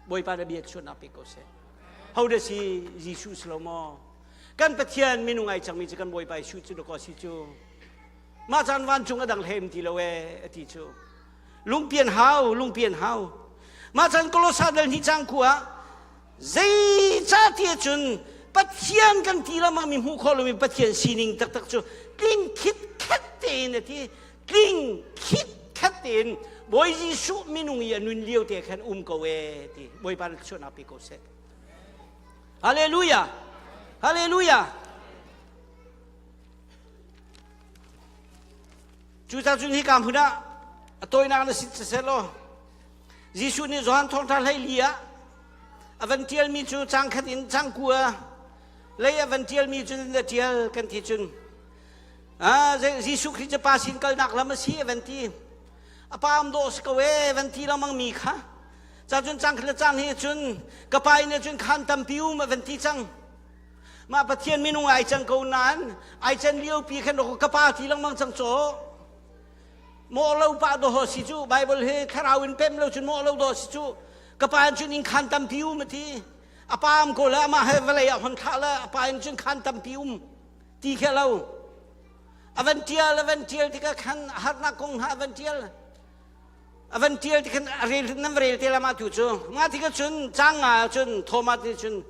Bawipa na bia chuahnak pe ko seh. Ho dah si Jesuh si lo maw? Kan Pathian minung ai cangmi cu kan Bawipa Jesuh cu dakaw si cu. Mah caan vancung a dang hlem ti lo e a ti cu. Lungpian hau, lungpian hau. Mah caan Kolosa dal hnih cang khu ah zeicahtiah cun Pathian kan ti lama mi hmuh khawh lomi Pathian sining taktak cu tling khit khat tein a ti tling khit khat tein Bawi Jesuh minung i a nun lio te khan um ko e ti Bawipa na thluachuahnak pe ko seh. Hallelujah! Hallelujah! Cucaah cun hika hmun ah a tawinak na sit siseh law Jesuh nih Johan thawngṭha 14 ah a van ṭialmi cu cang khat in cang kua lei a van ṭialmi cu na ṭial kan ti cun Jesuh Khrih cu pa sin kalnak lam a si a van ti a pa am dawh si ko e van ti lengmang mi kha ca cun cang khat le cang hi cun ka pa in cun khan tampi um a van ti cang mah Pathian minung ai cang ko nain ai can lio pi khan ka pa ti lengmang cang caw Maw lo pa do si cu Bible hi thlarau in pem lo cun maw lo do si cu ka pa in cun inn khan tampi um a ti a pa am ko le amah he vawlei ah hon thlah le a pa in cun khan tampi um ti khe lo a van tial a van tial tikah khan harnak kong hna a van tial a van tial tikhan a rel nan rel te lama tu cu nga tikah cun cang nga cun Thomas nih cun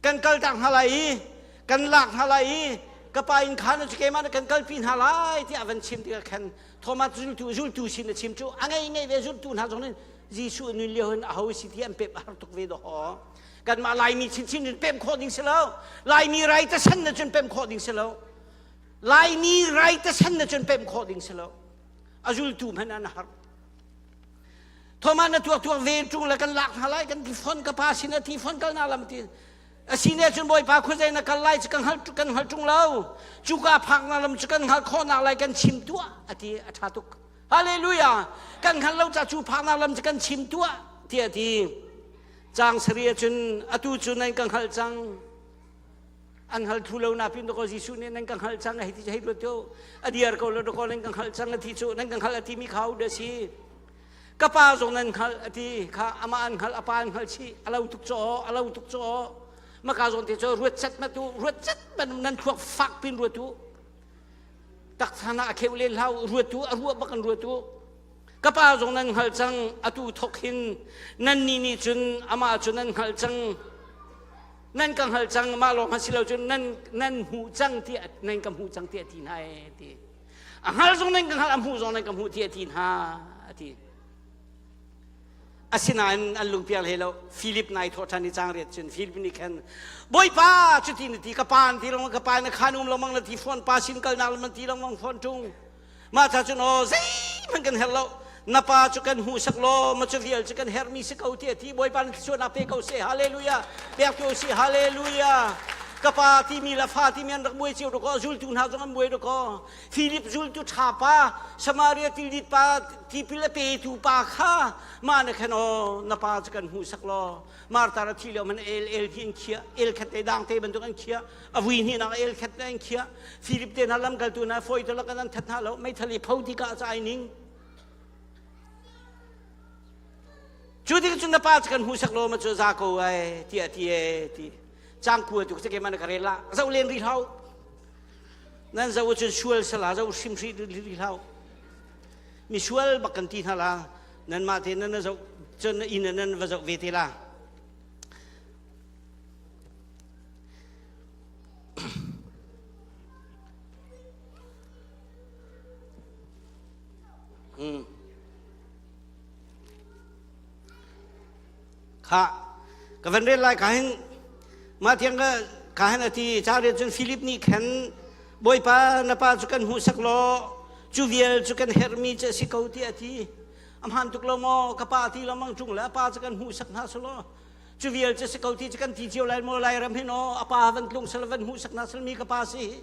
kan kaltak hna lai i kan lak hna lai i ka pa inn khan cu keimah nih kan kalpi hna lai tiah a van chim tikah khan Thomas zultu zultu sin a chim cu a ngei ngei ve zultu hna zong nih Jesuh nun lio hin aho si ti an pep a har tuk ve dawh kanmah Laimi chinchin in pem khawh ding si lo Laimi rai ta san na cun pem khawh ding si lo Laimi rai ta san na cun pem khawh ding si lo a zultu hmanh an har Thomas na tuak tuak ve ṭung le kan lak hna lai kan ti fon ka pa sin a ti fon kal na lam ti asine cun bawipa khuazei na kal lai cu kan hngal kan hngal ṭung lo cuka phak na lam cu kan hngal khawh nak lai kan chim tuah a ti a ṭha tuk hallelujah kan hngal lo ca cu phak nak lam cu kan chim tuah tiah a ti cang sari cun atu cu nan ka hngalh cang an hngal thu lo na pin ko Jesuh nih nan ka hngalh cang hei ti hei ruat tu a diar ko lo ko nan ka hngalh cang a ti cu nan ka hngalh a ti mi kha da si ka pa zong nan hngalh a ti kha amah an hngalh a pa an hngalh chih a lo tuk caw a lo tuk caw maka zawn te cu ruat set ma tu ruat set man nan thluak fak pin ruat tu takthana a kheu len hlau ruat tu a ruah bak an ruat tu ka pa zong nan hngalh cang atu thok hin nan ni nih cun amah cu nan hngalh cang nan ka hngalh cang mah lawng si lo cun nan nan hmuh cang tiah nan ka hmuh cang tiah ti hna e ti a hngal zong nan ka hngalh a hmuh zong nan ka hmuh tiah ti hna a ti asinain an lungpiang hlei lo Philip nai thawh ṭhan i cang riat cun Philip nih khan Bawipa cuti na ti ka pa na ti lengmang ka pa na khan um lengmang na ti fawn pa sin kalnak lam na ti lengmang fawn ṭung Mah ca cun aw zeihmanh kan herh lo na pa cu kan hmuhsak law ma cu vial cu kan herhmi si ko tiah ti Bawipa na thluachuahnak pe ko seh hallelujah pek tu si hallelujah ka pa timi le fa timi an rak buai cio dakaw zultu hna zong an buai dakaw Philip zultu ṭha pa Samaria tildit pa tipil a petu pa kha mah na khan aw na pa cu kan hmuhsak law Martha a thi lio man el el hi an khiah el khat te dang te bantuk an khiah a vui hnih nak el khat te an khiah Philip te hna lamkaltu hna fawi te lakan an that hna lo meithal i pho ti ka ca ai ning cu tik cun na pa cu kan hmuhsak lo ma cu za ko ai ti a ti e ti cang kua tu ke man ka rel la zo len ri hlau nan zo cun sual sala zo hrim hri ri hlau mi sual bak kan ti hna la nan mah te nan zoh cun inn nan va zoh ve te la Kha ka van rel lai ka hin mah tiang ka ka hin ati ca rian cun Philip nih khan Bawipa na pa cu kan hmuhsak law cu vial cu kan herhmi cu a si ko tiah a ti. A hmaan tuk lo maw ka pa ti lo mang ṭung le a pa cu kan hmuhsak hna selaw cu vial cu si ko ti cu kan ti cio lai maw Lairam hin aw a pa van tlung sel van hmuhsak hna sel mi ka pa si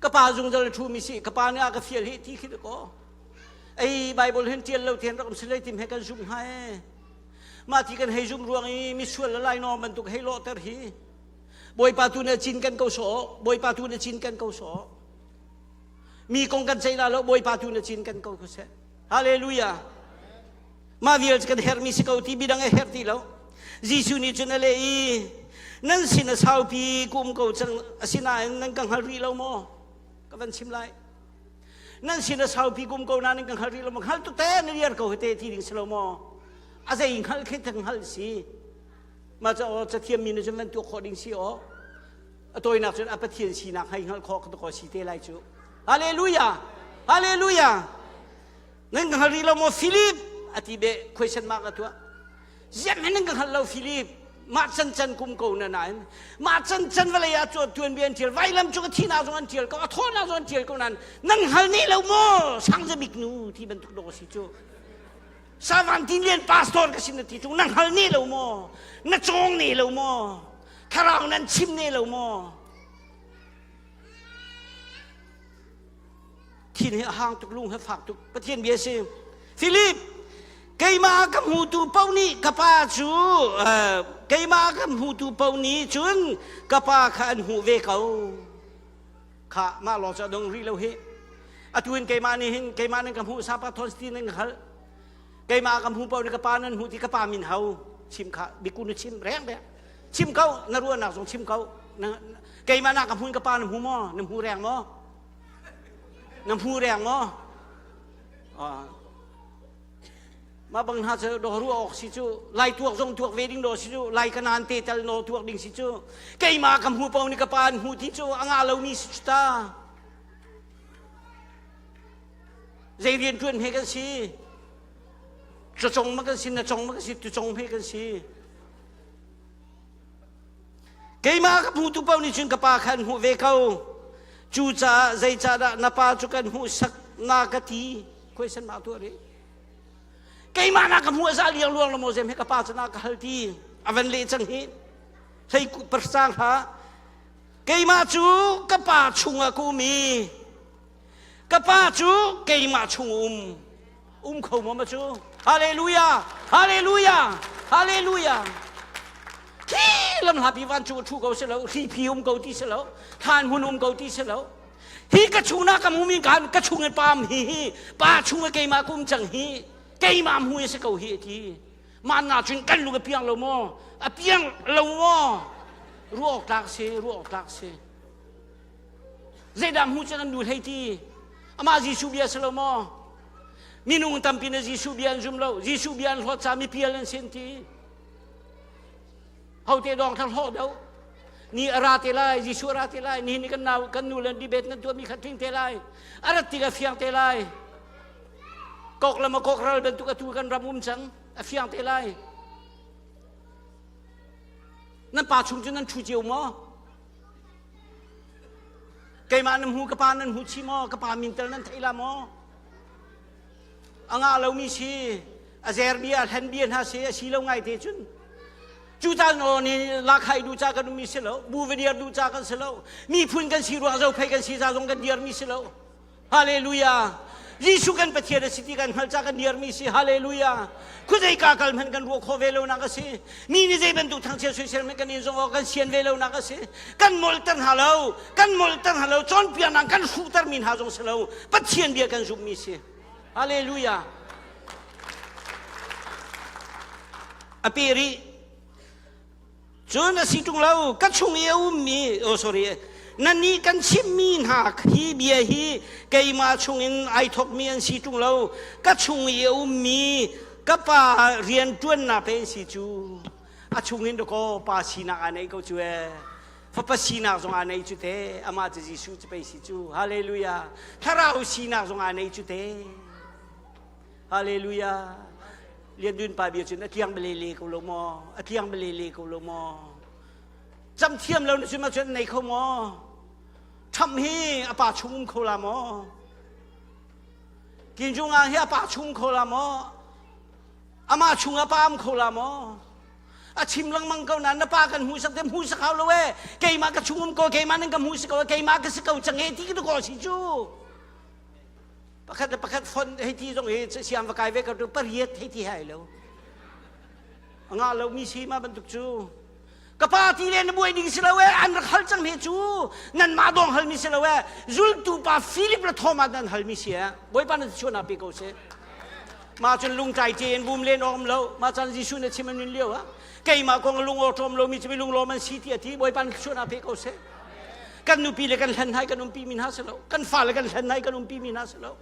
ka pa zungzal a ṭhumi si ka pa nih a ka fial hi ti khi ko ei Bible hin ṭial lo tian rak um si tim he kan zumh hnga e mah ti kan hei zumh ruang i misual le lainawng bantuk hei lawhter hi Bawipa tu nih cin kan ko sawh Bawipa tu nih cin kan ko sawh mi kong kan ceih la lo Bawipa tu nih cin kan ko ko seh Hallelujah mah vial kan herhmi si ko ti bidang a herh ti lo Jesuh nih cun a leh i nan sin a saupi kum ko cang asinain nan ka hngal rih lo maw ka van chim lai nan sin a saupi kum ko na nan ka hngal rih lo maw hngal tuk te na riar ko te ti ding si lo maw a zei hngal khi ta hngal si mah ca aw cathiam mi nih cun van tuah khawh ding si aw a tawinak cun a pathian sinak hei hngalh khawh ka si te lai cu hallelujah hallelujah nan ka hngal rih lo maw Philip a ti be question mark a tuah ziam hin nan ka hngal lo Philip mah can can kum ko na nain mah can can vawlei ah cu tuan bia an tial vailam cu ka thina zong an tial ko a thawna zong an tial ko nan nan hngal ne lo maw sangza bik nu ti bantuk dawh si cu Savan tin lian pastor ka sin na ti tung na hngal ne lo maw na cawng ne lo maw thlarau nan chim ne lo maw thin hi a hang tuk lung he fak tuk Pathian bia si Philip keimah ka hmutu paoh nih ka pa cu keimah ka hmutu paoh nih cun ka pa kha an hmuh ve ko kha mah lawng cu a dong rih lo hi atu in keimah nih hin keimah nan ka hmuh sapa thon ti nan hal keimah ka hmu paoh nih ka pa nan hmuh ti ka pa min hau chim kha biku na chim reng reng chim ko na ruahnak zong chim ko keimah na ka hmun ka pa na hmu maw na hmu reng maw na hmu reng maw mah bang hna cu do ruah awk si cu lai tuak zong tuak ve ding do si cu lai ka nan te tal no tuak ding si cu keimah ka hmu paoh nih ka pa an hmu ti cu a ngah lomi si cu ta zei rian ṭuan he kan si cawcong ma kan si na cong ma kan si tucong he kan si keimah ka hmutu paoh nih cun ka pa kha an hmuh ve ko cucaah zeicahdah na pa cu kan hmuhsak na ka ti question mark tuah rih keimah na ka hmuh a za liang luang lo maw zem he ka pa cu na ka hal ti a van leh cang hi hlei persang ha keimah cu ka pa chungah ka um i ka pa cu keimah chung um um kho maw ma cu hallelujah hallelujah hallelujah khi lam hlapi van cu thu ko si lo hri um ko ti si lo thlan hmun um ko ti si lo hi ka chungna ka mumi kan ka chung in pam hi hi pa chung i keimah kum cang hi keimah mu si ko hi ti man na cun kan lung a piang lo maw a piang lo maw ruah awk tlak si ruah awk tlak si zeidah hmu cun an nu hlei ti amah Jesuh bia si lo maw minung tampi na Jesuh bia an zum lo Jesuh bia an hlawt ca mi pial an sin ti hote dong thang hlawh do ni a ra te lai Jesuh a ra te lai nihin ni kan nau kan nu le debate nan tuahmi kha tling te lai a rat tik a fiang te lai kok lam a kok ral bantuk atu kan ram um cang a fiang te lai nan pa chung cu nan ṭhu cio maw keimah nan hmu ka pa nan hmu chi maw ka pa min tel nan thei la maw a ngah lomi si a zer bia a hlen bia hna si a si lo ngai te cun cu caan aw ni lakhai du ca kan ummi si lo bu va diar du ca kan si lo miphun kan si ruang zophei kan si ca zong kan diarmi si lo Hallelujah. Jesuh kan Pathian a si ti kan hngalh ca kan dirmi si. Hallelujah. Khuazei ka kal hmanh kan ruah khawh ve lo nak a si. Mi nih zei bantuk thangchiat soisel hmanh kan in zong awk kan sian ve lo nak a si. Kan molter hna lo. Kan molter hna lo. Cawnpiaknak kan hruhter mi hna zong si lo. Pathian bia kan zumhmi si. Hallelujah. A pe rih. Cun a si ṭung lo, ka chung i a ummi, oh sorry, nannih kan chimhmi hna hi bia hi keimah chungin ai thawkmi an si ṭung lo, ka chung i a ummi ka pa rian ṭuannak pe an si cu. A chungin dakaw pa sinak aa neih ko cu ee. Fapa sinak zong aa nei cu te, amah cu Jesuh cu pei si cu. Hallelujah. Thlarau sinak zong aa nei cu te. Hallelujah. Lian Dun pa bia cun a tliang belele ko lo maw? A tliang belele ko lo maw? Cam thiam lo na cun cun nei kho maw? Trump hi a pa chung um kho la maw? Kim Jong Un hi a pa chung kho la maw? Amah chung a pa um kho la maw? A chim lengmang ko nain na pa kan hmuhsak te hmuhsak hau lo e. Keimah ka chung um ko, keimah nan ka hmuhsak ko, keimah ka si ko cang e ti ka ko si cu. Pakhat le pakhat fon hei ti zong hi siam va kai ve ko tu pariat hei ti hai lo. A ngah lo mi si ma bantuk cu. Ka pa ti le na buai ding si lo e an rak hal cang he cu nan mah dong hal mi si lo e zultu pa Philip le Thomas nan hal mi si e Bawipa na chuan pe ko se ma cun lungtlai te in bum len awm lo ma chan Jesuh na chim an lio ah keimah kong lung aw ṭawm lo mi cu mi lunglawm an si ti a ti Bawipa na chuan pe ko se kan nupi le kan hlen hai kan umpi mi hna si lo kan fale kan hlen hai kan umpi mi hna si lo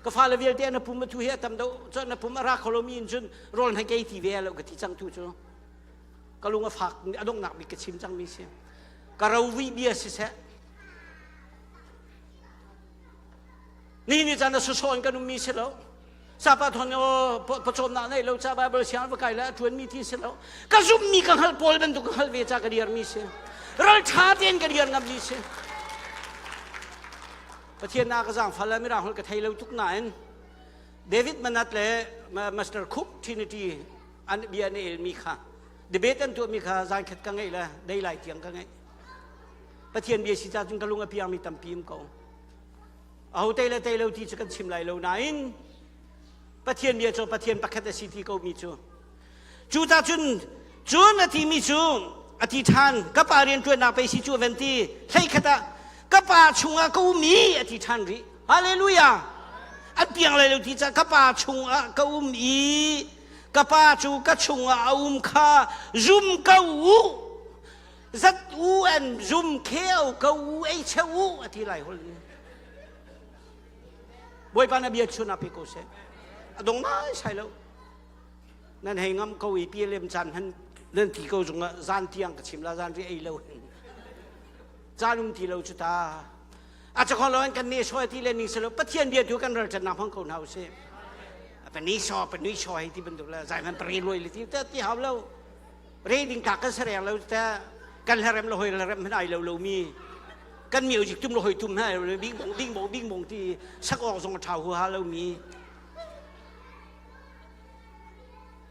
ka fale vialte an pum thu hi a tam do cun na pum a ra kho lo mi in cun rawl hei kei ti ve lo ka ti cang tu cu ka lung a fak a donghnak bik ka chim cang mi si ka rovi bia siseh ni ni caan a sawn kan ummi si lo sapa thon o pawcawmnak nei lo ca Bible siang va kai le a ṭuan mi ti si lo ka zummi ka hngalh pawl bantuk ka hngalh ve ca ka dir mi si ral ṭha tein ka dir ngam mi si Pathian na ka zaangfal le mirang holh ka thei lo tuk nain David Manat le Master Cook Trinity an bia an el mi kha debate an tuah mi kha zan khat ka ngeih le dei lai tiang ka ngeih Pathian bia si ca cun ka lung a piang mi tampi um ko aho tei le tei lo ti cu kan chim lai lo nain Pathian bia cu Pathian pakhat a si ti ko mi cu cu ta cun cun a ti mi cu a ti ṭhan ka pa rian ṭuannak pei si cu a van ti hlei khat ah ka pa chungah ka um i a ti ṭhan rih hallelujah an piang lai lo ti ca ka pa chungah ka um i ka pa cu ka chungah a um kha zum ko u zat u an zum kheo ko u ei cheu u a ti lai hol ni Bawipa na bia chun pe ko seh a dong nai sai lo nan hei ngam ko i PLM caan han nan ti ko zungah zan tiang ka chim la zan ri ei lo caan um ti lo cu ta a chakho lo kan ne soi ti le ning selo pathian bia tu kan ral nak hmang ko hna usih pa ni so pa nui so hei ti bantuk le zai man pari loi le ti ti hau lo re ding ta kan sareng lo ta kan hlarem lo hoi hlarem han ai lo lo mi kan music tum lo hoi tum ha bing bong bing bong bing bong ti sak awk zong a ṭha hu ha lo mi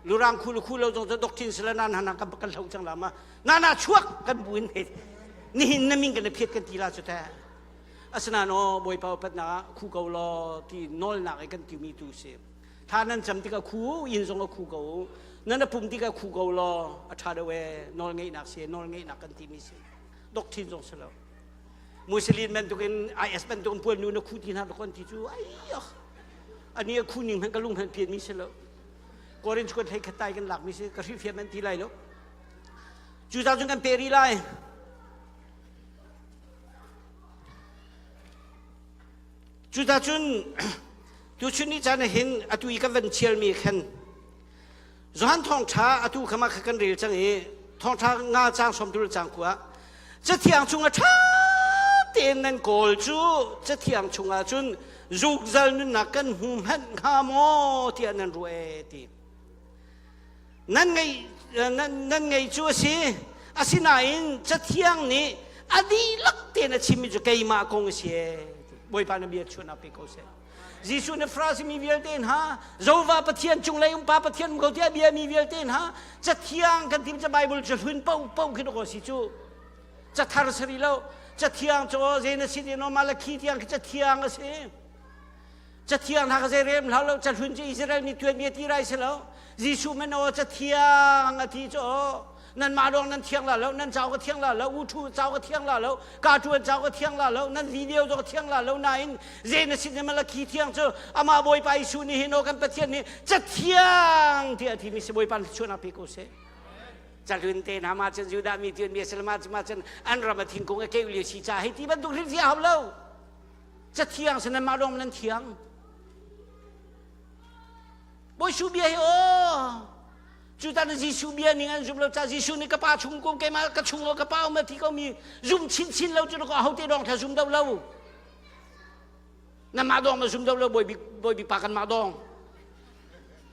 lurang khu lu khu lo zong cu doctrine sila nan hana kan kan hlo cang la ma nana chuak kan buin he nihin na min kan phiat kan ti la cu ta asina no bawipa upat na khu ko lo ti nawl nak i kan ti mi tu si tha nan cam tikah khu inn zong a khu ko nan a pum tikah khu ko law a ṭha deuh e nawl ngeihnak si nawl ngeihnak kan ti mi si doctrine zong si lo Muslim bantukin IS bantukin puan nu na khu ti hna kon ti cu ai ani a khu ning hmanh ka lung hmanh pian mi si lo Korin kuat hlei khat tai kan lak mi si ka hrilhfiam an ti lai lo cu ca cun kan pe rih lai Cucacun tuchun ni caan ah hin atu i kan van chialmi khan Johan thawngṭha atu kha mah kha kan rel cang i thawngṭha nga caang sawmtul caang kua cathiang chungah ṭha tein nan kawl cu cathiang chungah cun zungzal nunnak kan hmu hmanh hnga maw tiah nan ruah ee ti. Nan ngei nan, nan ngei cu a si. Asinain Cathiang nih a dihlak tein a chimmi cu keimah kong a si ee. Bawipa na bia chuan pe ko seh. Jesuh na Farasi mi vialte hna, Jehovah Pathian cunglei um Pa Pathian um ko tiah bia mi vialte hna, Cathiang kan tim ca Bible cu hlun po po khi ko si cu. Cathar sari lo, Cathiang cu Genesis in Malakhi tiang khi Cathiang a si. Cathiang hna ka zei rem hlah lo cahlun cu Israel mi tuanbia ti rai si lo Jesuh man aw cathiang a ti cu aw nanmah lawng nan thiang la lo nan cau ka thiang la lo u thu cau ka thiang la lo ka tuan cau ka thiang la lo nan video zong thiang la lo nain zei na sin malakhi thiang cu amah Bawipa Jesuh nih hin aw kan Pathian nih cathiang tiah a ti mi si Bawipa chuahnak pe ko seh calun te hna ma cun Judah mi tuan mi a ma ma cun an ram a thingkung a keu lio si ca hei ti bantuk hrim si hau lo Cathiang sin nanmah lawng nan thiang. Bawi Jesuh bia hi aw cu tan Jesuh bia ning an zum lo ca Jesuh nih ka pa chung ko keimah ka chung lo ka pa um a thi ko mi zum chinchin lo cu ko ahote dong tha zum do lo nanmah dong ma zum do lo bawi bik bawi bik pa kan mah dong.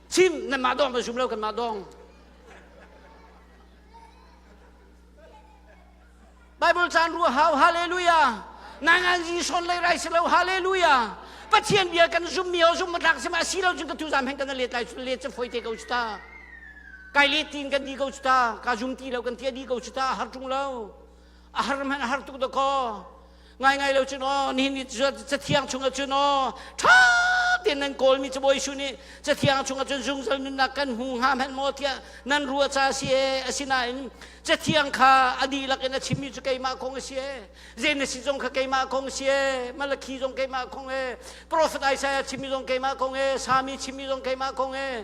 Chim nanmah dawng kan zum lo kanmah dawng. Bible caan ruah hau hallelujah. Nangan zi son lei rai si lo hallelujah. Pathian bia kan zum mi ho zum matlak sima si lo cun ka tu zam heng kan let lai let cu foi te ko ta. Kai let tin kan di ko ta ka zum ti lo kan tia di ko ta har tung lo. A har man har tuk da ko. Ngaingai lo cun aw nihin ni cathiang chungah cun aw ṭha tein nan kawlmi cu Bawi Jesuh nih cathiang chungah cun zungzal nunnak kan hmu hnga hmanh maw tiah nan ruah ca a si ee asinain cathiang kha a dihlak in a chimmi cu keimah kong a si ee Genesis zong kha keimah kong a si ee Malakhi zong keimah kong ee Prophet Isaiah chimmi zong keimah kong ee Sami chimmi zong keimah kong ee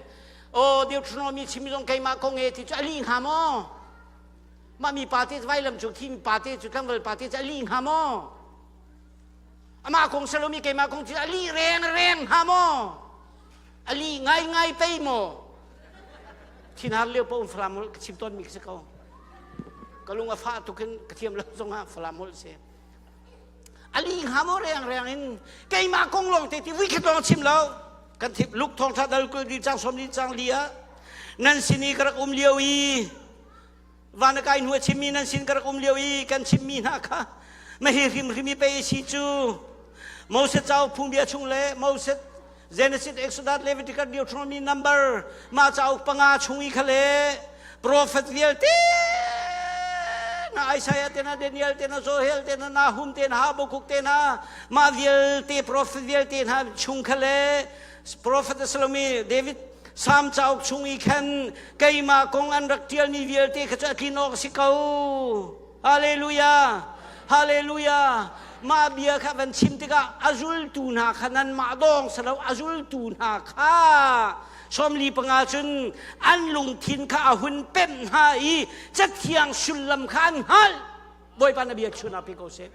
aw Deuteronomy chimmi zong keimah kong ee ti cu a lih hnga maw Mah mi pa te vailam cung thi mi pa te cu tlangval pa te cu a lih hnga maw? Amah kong salomi keimah kong cu a lih reng reng hnga maw? A lih ngai ngai pei maw? Thinhar lio paoh Falam holh ka chim tawnmi ka si ko. Ka lung a fah tuk in ka thiam lo zongah Falam holh si. A lih hnga maw reng reng in keimah kong lawng te ti vui khat lawng chim lo. Kan thip luk thawng tha dal kul di cang som di cang li ah nan sin i ka rak um lio i Van a kai hnu a chimmi nan sin ka rak um lio i kan chimmi hna kha mahi hrimhrim i pei si cu Moses cauk phungbia chung le Moses Genesis Exodus Leviticus Deuteronomy number mah cauk panga chung i kha le prophet vialte na Isaiah te na Daniel te na Joel te na Nahum te na Habakkuk te na mah vialte prophet vialte hna chung kha le Prophet a si lomi David Salm cauk chung i khan keimah kong an rak ṭialmi vialte kha cu a tlin awk a si ko. Hallelujah! Hallelujah! Mah bia kha van chim tikah a zultu hna kha nanmah dawng si lo a zultu hna kha 45 cun an lungthin kha a hun pemh hna i cathiang sullam kha an hngalh. Bawipa na bia chun ah pe ko seh.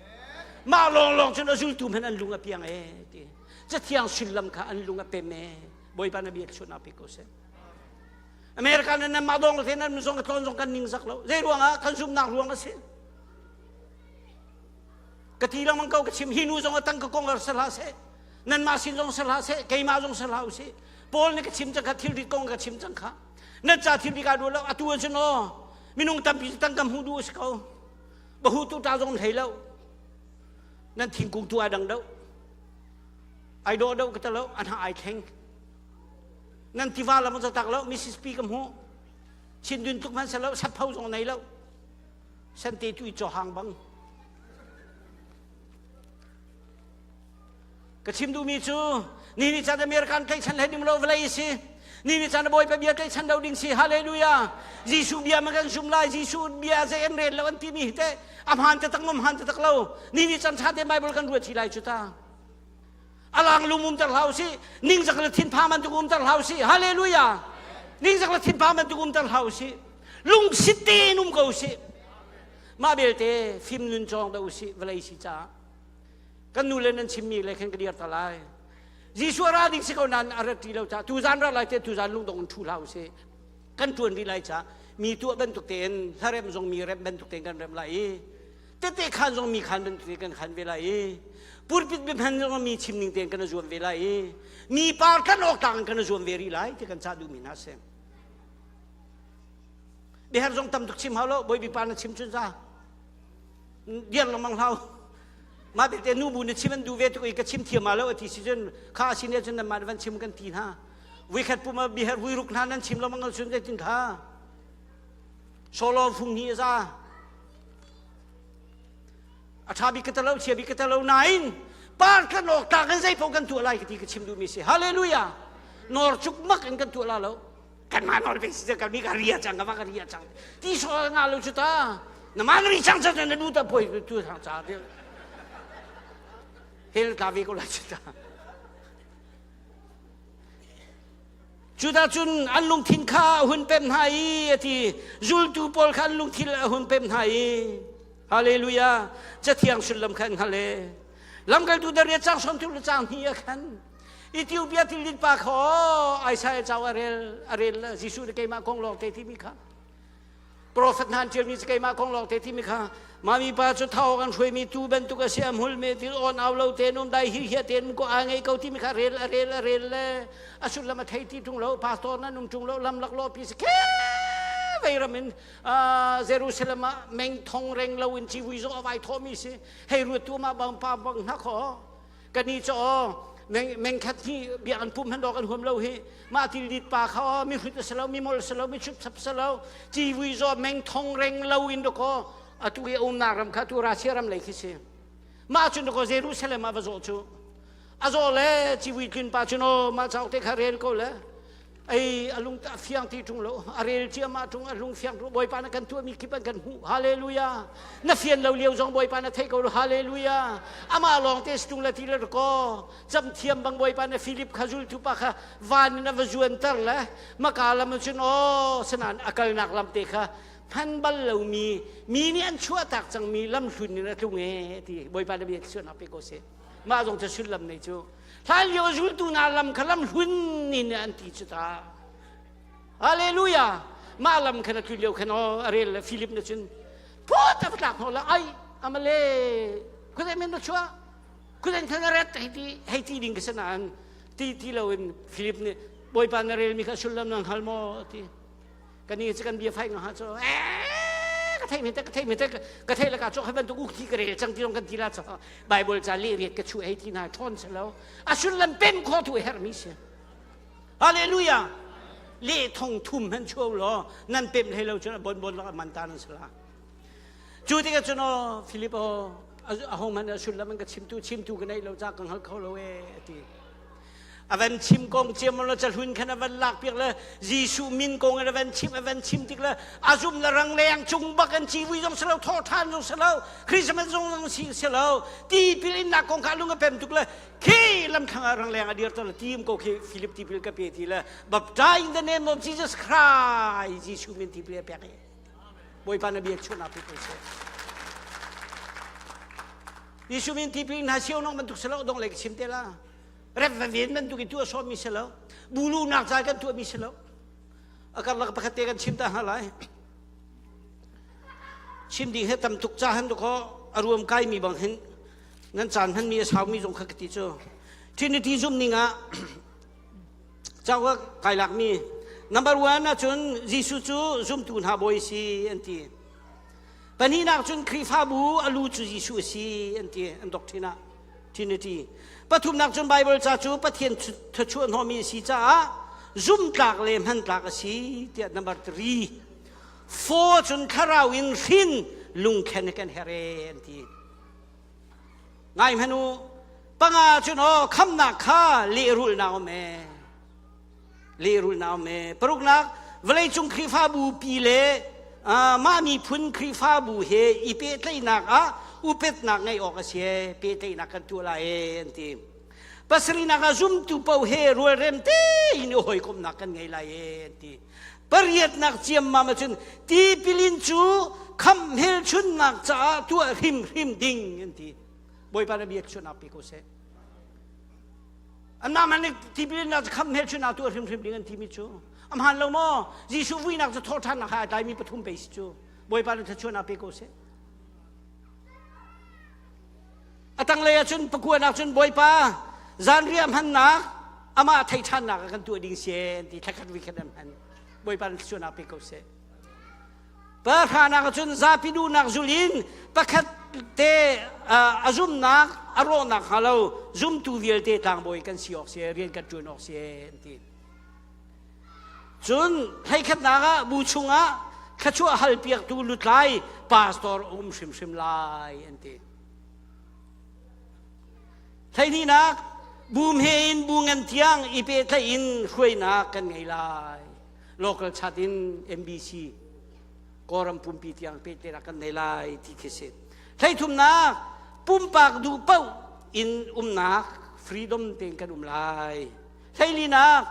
Mah lawnglawng cun a zultu hmanh an lung a piang ee ti. Cathiang sullam kha an lung a pem ee. Bawipa na bia chun ah pe ko seh. America nan nan mah dawng te nan zong tlawn zong kan ning zak lo. Zei ruangah kan zumnak ruang a si. Ka ti lengmang ko ka chim hi nu zong a tang ka kong ar sal hlah seh. Nanmah sin zong sal hlah seh, keimah zong sal hlah usih. Paul nih ka chim cang kha thilrit kong ka chim cang kha. Nan ca thilri ka duh lo atu an si no. Minung tampi tangka hmuh duh a si ko. Bahu tu ta zong hlei lo. Nan thingkung tu ai dang do. Ai dawh do ka ta lo, an ha ai thleng. Nan tiva lam za tak lo, Mississippi ka hmuh. Chindun tluk hmanh se lo, sapho zong nei lo. Sante tu i chawhang bang. Ka chim duhmi cu ni ni caan American tlaihchan hlei ding lo vawlei si. Ni ni caan Bawipa bia tlaihchan lo ding si. Hallelujah. Jesuh bia ma kan zum lai. Jesuh bia zei an rel lo an timi hi teh a hmaan taktak maw hmaan taktak lo. Ni ni caan ṭha te Bible kan ruat hi lai cu ta. Alang lum um ter hlah usih. Ningzak le thinphang bantuk um ter hlah usih. Hallelujah. Ningzak le thinphang bantuk um ter hlah usih. Lungsit tein um ko usih. Mah belte fim nun cawng dah usih vawlei si caah. Kan nu le nan chimmi le khan ka dir ta lai. Jesuh a ra ding si ko nain a rat ti lo caah tuzan ra lai te tuzan lungdong in ṭhu hlah usih. Kan ṭuan rih lai caah mi tuah bantuk tein hlarem zong mi remh bantuk tein kan remh lai i tete khan zong mi khan bantuk tein kan khan ve lai i pulpit biahman zong mi chim ning tein kan zuam ve lai i mi par kan awk tlang kan zuam ve rih lai ti kan cah duhmi hna si. Biaher zong tam tuk chim hau lo bawi pa na chim cun za diar lengmang hlau mah belte nu bu na chim an duh ve tuk i ka chim thiam lo a ti si cun kha a sin cun nanmah van chim kan ti hna vuikhat pum ah biher vuiruk hna nan chim lengmang cun zeitin kha solo fung hi a za a ṭha bik ka talo chia bik ka talo nain par kan awk ta kan zei paoh kan tuah lai ka ti ka chim duhmi si hallelujah nor cuk mak in kan tuah la lo kanmah nawl ve si kan mi ka ria cang ka va ka ria cang ti so nga lo cu ta na man ri cang cang na nu ta poi tu thang cha hel ta ve ko la cu ta Judah cun an lungthin kha a hun pem hna i a ti zultu pawl kha an lungthin a hun pem hna i hallelujah cathiang sullam kha an hngal e lamkaltu dariat cang som tu le cang hni a khan Ethiopia tilin pa kha aw Isaiah cauk a rel a rel Jesuh le keimah kong lawng te timi kha. Profet hna an ṭialmi cu keimah kong lawng te timi kha mami pa cu thau kan hruaimi tu bantuk a si a hmul me til on au lo tein um dai hi hia tein ko a ngei ko timi kha rel a rel a rel le a sullam a thei ti ṭung lo pastor nan um ṭung lo lam lak lo pi si ke vei ram in Jerusalem ah meng thong reng lo in civui zawh a vai thawmi si hei ruat tu ma bang pa bang hna kho kani cho meng khat hi biak an pum han dok an huam lo hi mah til dit pa kha o mi hrut a lo mi mol a lo mi chup chap a lo civui zaw meng thong reng lo in doko atu i umnak ram kha tu Russia ram lei khi si mah cun doko Jerusalem ah va zawh cu a zaw le civui tlun pa cun o mah cauk te kha rel ko le ei a lung a fiang ti ṭung lo a rel ciammah ṭung a lung fiang ṭung bawipa na kan tuahmi kip an kan hmuh hallelujah na fian lo lio zong bawipa na theih ko hallelujah amah lawng te ṭung le ti le ko cam thiam bang bawipa na Philip kha zultu pa kha van in a va zuanter le maka lam cun aw sanan a kalnak lam te kha hman bal lomi mi nih an chuahtak cangmi lam hlun in a tlung e ti bawipa na bia suan pe ko seh mah zong cu sullam nei cu hlanlio zultu hna lam kha lam hlun in an ti cu ta hallelujah mah lam khan a tlun lio khan aw a rel le Philip na cun phut a va tlak hnaw la ai amale khuazei men na chuah khuazei khan a ret hei ti hei ti ding ka si nain ti ti loin Philip nih bawipa na relmi kha sullam na hngal maw ti kan i kan bia fai nga cu eh ka thei mi te ka thei mi te ka thei la ka chu bantuk uk thi ka rel cang ti kan ti la cho bible ca le riat ka chu ei ti na thon se lo a sullam pem kho tu her mi si hallelujah le thong thum han chuo lo nan pem hlei lo chun bon bon lo man ta nan sala cu tikah cun aw Philip aw a hong man a sullam an ka chimtu chimtu ka nei lo ca ka hngal kho lo e ati a van chim kong ciam lo cahlun khan a van lak piak le Jesuh min kong in a van chim a van chim tik le a zum le rang leng cung bak an civui zong si lo thawh ṭhan zong si lo Christmas zong zong si si lo tipil innak kong kha lung a pem tuk le khi lamthlang ah rangleng a dir to le tim ko khi Philip tipil ka pe ti le baptize in the name of Jesus Christ Jesuh min tipil a pek Bawipa na bia chuahnak pe ko seh Jesuh min tipil in hna sio nong bantuk si lo dong le ka chim te la rep va ven bantuk in tuah sawmmi si lo bulunak ca kan tuahmi si lo a karlak pakhat te kan chim ta hna lai chim ding he tam tuk ca han kho a ruam kai mi bang hin nan caan hman mi a sau mi zong kha ka ti cu Trinity zum ning ah cauk kai lak mi number one ahcun Jesuh cu zumtu hna bawi si an ti Pahnihnak cun Khrihfabu a lu cu Jesuh a si an ti an doctrine ah Trinity. Pathumnak cun Bible ca cu Pathian thluachuah hnawhmi a si caah zumtlak le hmantlak a si tiah number 3. Four cun thlarau in hrin lungkhen kan herh e an ti. Ngai hmanh u panga cun aw khamnak kha lehrulhnak um e. lehrulhnak um e paruknak vawleicung Khrihfabu pi le mah miphun Khrihfabu he i pehtlaihnak ah upetnak ngeih awk a si e pehtlaihnak kan tuah lai e an ti pasarihnak ah zumtu paoh he rualrem tein i hawikomhnak kan ngei lai e an ti pariatnak ciammam ahcun tipilin cu khamh hmelchunnak caah tuah hrimhrim ding an ti bawipa na bia chuahnak pe ko seh Anmah man nih tipilnak cu khamh hmelchunhnak tuah hrimhrim ding an timi cu a hmaan lo maw? Jesuh vuinak cu thawhṭhannak he ai tlaimi pathum pei si cu. Bawipa nih thluachuahnak pe ko seh. A tanglei ah cun pakuanak cun Bawipa zanriah hmannak amah thei ṭhannak ah kan tuah ding si an ti thlakhat vikhat an hman. Bawipa nih thluachuahnak pe ko seh. Pahranak cun zapi duhnak zul in pakhat te a zumnak a rawhnak hnga lo zumtu vialte tlangbawi kan si awk si rian kan ṭuan awk si an ti. Cun hleikhatnak ah bu chungah thluachuah halpiaktu lutlai pastor a um hrimhrim lai an ti. Hleihnihnak bu hme in bu ngan tiang i pehtlaih in hruainak kan ngei lai. Local chat in MBC Kawlram pumpi tiang pehtlaihnak kan nei lai ti khi si. Hleithumnak pumpak duh paoh in umnak freedom tein kan um lai. Hleilinak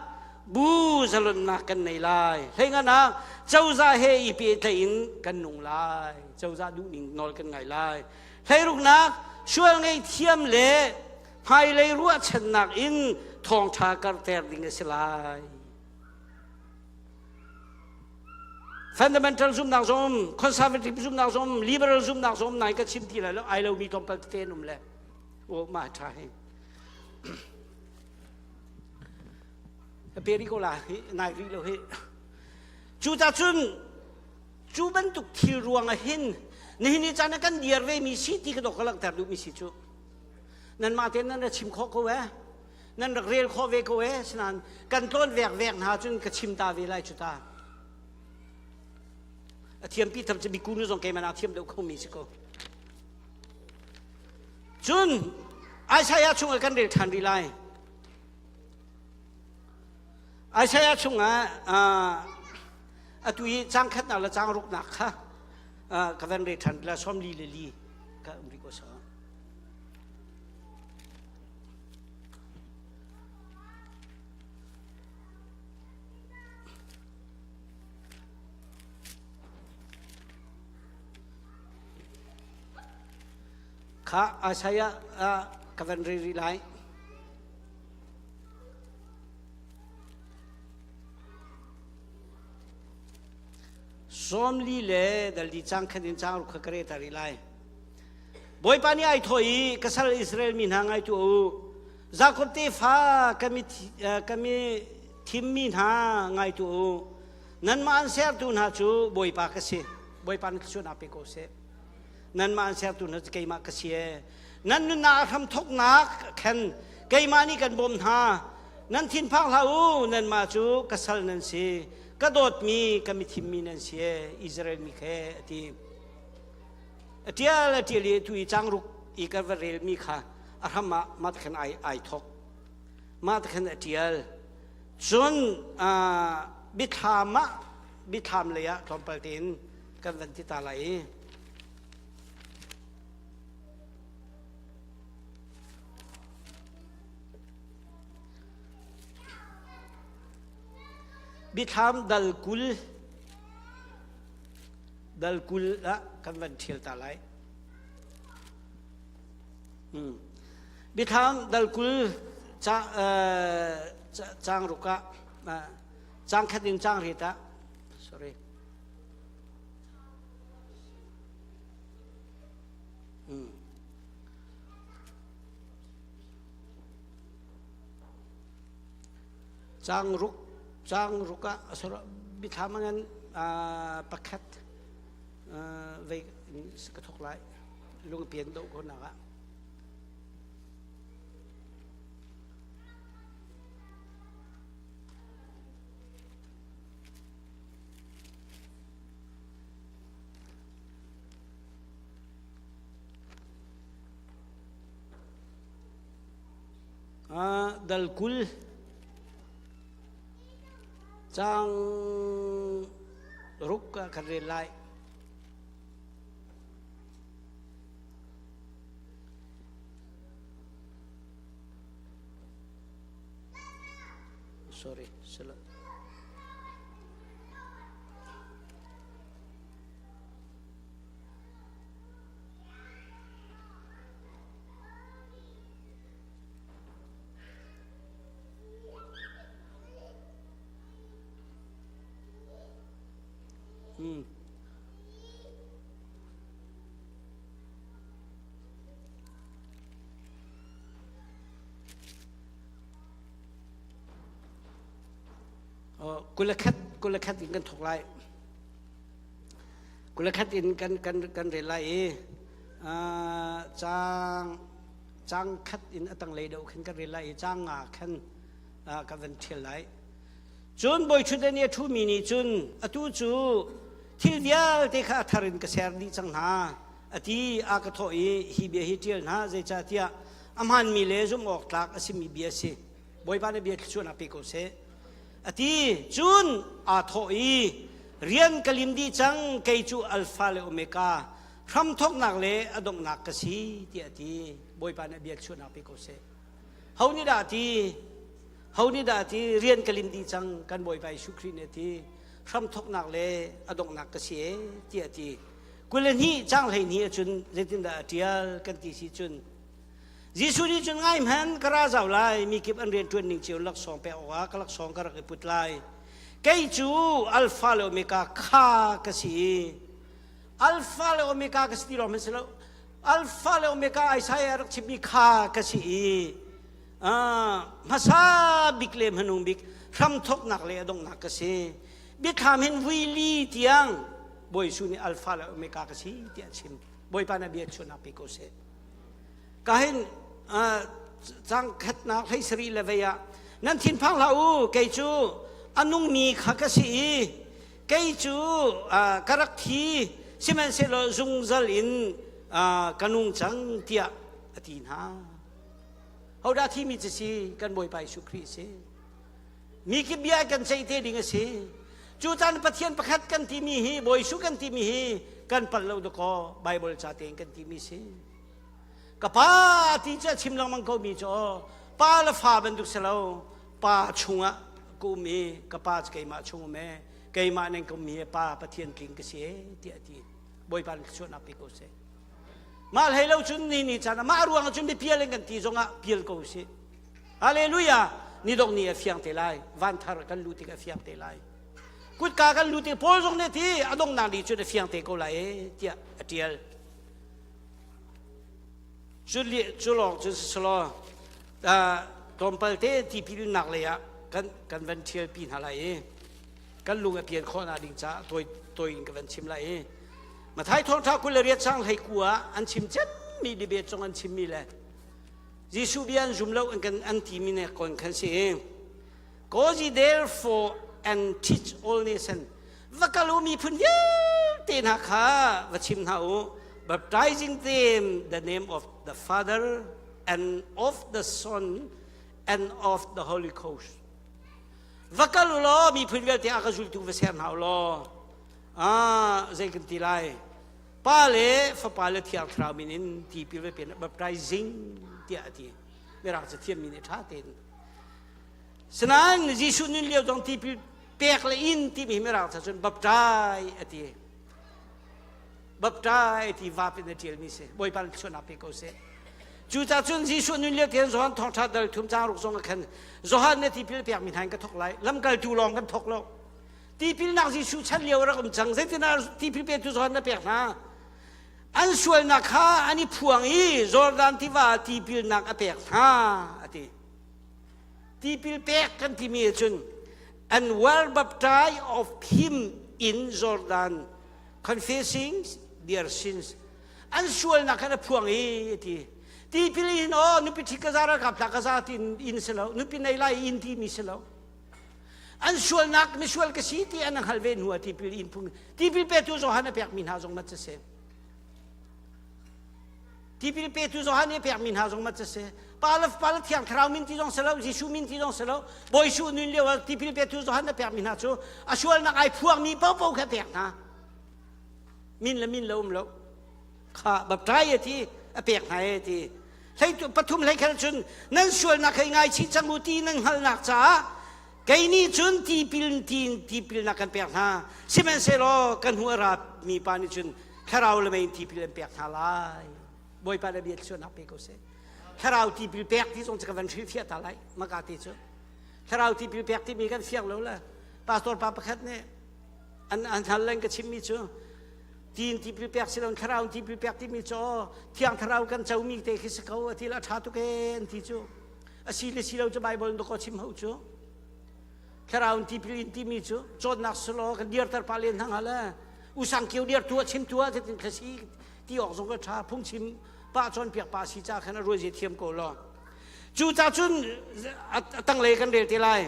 bu zalonnak kan nei lai. Hleinganak cozah he i pehtlaih in kan nung lai. Cozah duhning nawl kan ngai lai. Hleiruknak sual ngaihthiam le hmailei ruahchannak in thawngṭha karhter ding a si lai. Fundamental zumhnak zong, conservative zumhnak zong, liberal zumhnak zong nai ka chim ti lai lo, ai lomi tlawmpal tete an um le. O mah ṭha hi. Peri ko la hi nai rih lo hi. Cu ta cun cu bantuk thil ruang ah hin nihin ni caan ah kan dir ve mi si ti ka dok ka langhter duh mi si cu. Nanmah tein nan ra chim khawh ko eh. Nan rak rel khawh ve ko eh. Sinain kan tlawn vek vek hna cun ka chim ta ve lai cu ta. A thiampi tham cu miku nu zong keimah nak thiam deuh kho mi si ko. Cun Isaiah chungah kan rel ṭhan rih lai. Isaiah chungah atu i cang khatnak le cang ruknak kha ka van rel ṭhan la sawm li le li ka um rih ko sa. Kha Isaiah ah ka van rel rih lai. Sawmli le daldi cang khat in cang ruk kha ka re ta rih lai. Bawipa nih ai thawh i ka sal Israel mi hna ngai tuah u. Jakob tefa ka mi thimmi hna ngai tuah u. Nanmah an sertu hna cu Bawipa ka si. Bawipa nih thluachuahnak pe ko seh. Nanmah an sertu hna cu keimah ka si ee. Nan nunnak a hramthawknak khan keimah nih kan bawm hna. Nan thinphang hlah u, nanmah cu ka sal nan si. Ka dawtmi, ka mithimmi nan si ee, Israel mi khe a ti. A ṭial a ṭial i tu i changruk i ka va relmi kha a hram ah mah khan ai ai thawk. Mah khan a ṭial. Cun biathlam ah biathlam lei ah tlawmpal tein kan van ti ta lai i Biathlam dal 20 dal 20 ah kan van ṭhial ta lai. Hmm. Biathlam dal 20 ca, uh, caang ruk ah uh, caang khat in caang riat ah sorry Hmm. Caang ruk caang ruk ah biathlam ngan pakhat vei ka thok lai lungpian do ko nak ah Dal 20 caang ruk ah kan rel lai. Sorry, sila. Hmm. 21 21 in kan thawk lai. 21 in kan kan kan rel lai i caang caang khat in a tanglei deuh khin kan rel lai i caang nga khan ka van ṭhial lai. Cun bawiṭhutdan i a ṭhumi nih cun atu cu thil vialte kha a thar in ka ser dih cang hna a ti a ka thawh i hi bia hi ṭial hna zeicahtiah a hmaanmi le zumh awk tlak a simi bia a si. Bawipa nih bia thluachuahnak pe ko seh. A ti cun aa thawh i rian ka lim dih cang kei cu Alpha le Omega hramthawknak le a donghnak ka si tiah a ti. Bawipa nih bia thluachuahnak pe ko seh. Ho nih dah a ti? Ho nih dah a ti? Rian ka lim dih cang kan Bawipa Jesuh Khrih nih a ti. Hramthawknak le a donghnak ka si e tiah a ti. 22 cang 12 ahcun zeitindah a ṭial kan ti si cun Jesuh nih cun ngai hmanh ka ra zau lai mi kip an rian ṭuan ning cio laksawng pek awkah ka laksawng ka rak i put lai. Kei cu Alpha le Omega kha ka si i Alpha le Omega ka si ti lawng hmanh si lo. Alpha le Omega Isaiah rak chimmi kha ka si i hmasa bik le hmanung bik hramthawknak le a donghnak ka si. Biathlam hin vui li tiang Bawi Jesuh nih Alpha le Omega ka si tiah a chim. Bawipa na bia chuahnak pe ko seh. Ka hin cang khatnak hlei sarih le vei ah nan thinphang hlah u kei cu a nungmi kha ka si i kei cu ka rak thi sihmanhsehlaw zungzal in ka nung cang tiah a ti hna. Hodah thimi cu si kan Bawipa Jesuh Khrih si. Mi ki bia kan ceih te ding a si. Cu caan Pathian pakhat kan timi hi Bawi Jesuh kan timi hi kan palh lo dakaw Bible ca tein kan timi si. Ka pa ti cu a chim lengmang ko mi cu pa le fa bantuk si lo pa chungah ka um i ka pa cu keimah chung um e keimah nan ka um hi pa Pathian tling ka si e tiah a ti. Bawipa nih thluachuahnak pe ko seh. Mah hlei lo cun ni ni caan mah ruang cun biapial in kan ti zongah pial ko sih. Hallelujah! Ni dong ni a fiang te lai. Van thar kan lu tik a fiang te lai. Kutka kan lu tik Paul zong nih ti a donghnak ni cun a fiang te ko lai e tiah a tial. Cu cu lawng cun siselaw tlawmpal te tipilnak lei ah kan kan van ṭhial pi hna lai i kan lung a pian khawh nak ding caah tawi tawi in ka van chim lai i Mathai thawngṭha 28 sang hlei ku ah an chim cemmi debate zong an chimmi le Jesuh bia an zum lo an kan an timi ne kon khan si i Go ye therefore and teach all nations va kal u miphun vialte hna kha va chim hna u baptizing them the name of the Father and of the Son and of the Holy Ghost va kal u law miphun vialte a ka zultu va ser hna u law ah zei kan ti lai pa le fapa le thiang thlarau min in tipil va pen baptizing tiah a ti mirang cu thiammi nih ṭha tein Sinain Jesuh nun lio zong tipil pek le in timi mirang ca cun baptai a ti. Baptai ti vap in a ṭialmi si. Bawipa nih thluachuahnak pe ko seh. Cucaah cun Jesuh nun lio tein Johan thawngṭha dal thum caang ruk zong ah khan Johan nih tipil pekmi hna in ka thawk lai. Lamkaltu lawng kan thawk lo. Tipilnak Jesuh chan lio a rak um cang. Zeitinah tipil petu Johan na pek hna? An sualnak kha an i phuang i Jordan tiva tipilnak a pek hna a ti. Tipil pek kan timi ahcun and were baptized of him in Jordan confessing their sins an sualnak khan a phuang i ti tipil in aw nupi ṭhi ka za ralkap tla ka za ti in si lo nupi nei lai in ti mi si lo an sualnak misual ka si ti an hngal ve hnu ah tipil in phung tipil petu Johan a pek mi hna zong mat si Tipil petu Johan nih pekmi hna zong mat si. Pa le Fapa le Thiang Thlarau min ti zong si lo, Jesuh min ti zong si lo. Bawi Jesuh nun lio ah tipil petu Johan na pekmi hna cu a sualnak ai phuangmi paohpaoh kha pek hna. Min le min lo um lo. Kha baptai a ti a pek hna e ti. Hlei pathum hlei khan cun nan sualnak hei ngaichih cang u ti nan hngalhnak caah kei nih cun tipil tin tipilnak kan pek hna. Sihmanhsehlaw kan hnu a ra mi pa nih cun thlarau le mei in tipil an pek hna lai bawipa na bia thluachuahnak pe ko seh thlarau tipil pek ti zong cu ka van hrilhfiah ta lai maka te cu thlarau tipil pek timi kan fiang lo le pastor pa pakhat nih an an hal len ka chimmi cu tiin tipil pek si lo thlarau tipil pek timi cu thiang thlarau kan comi te khi si ko a ti la ṭha tuk e an ti cu a si le si lo cu bible in ko chim ho cu thlarau in tipil in timi cu cawnnak selaw kan dirter pa len hna le usang kio dir tu chim tu ah zeitin thlasi ti awk zong ka ṭha phungchim pa cawnpiak pa si ca khan a ruai zia thiam ko law cu ca cun a tanglei kan rel te lai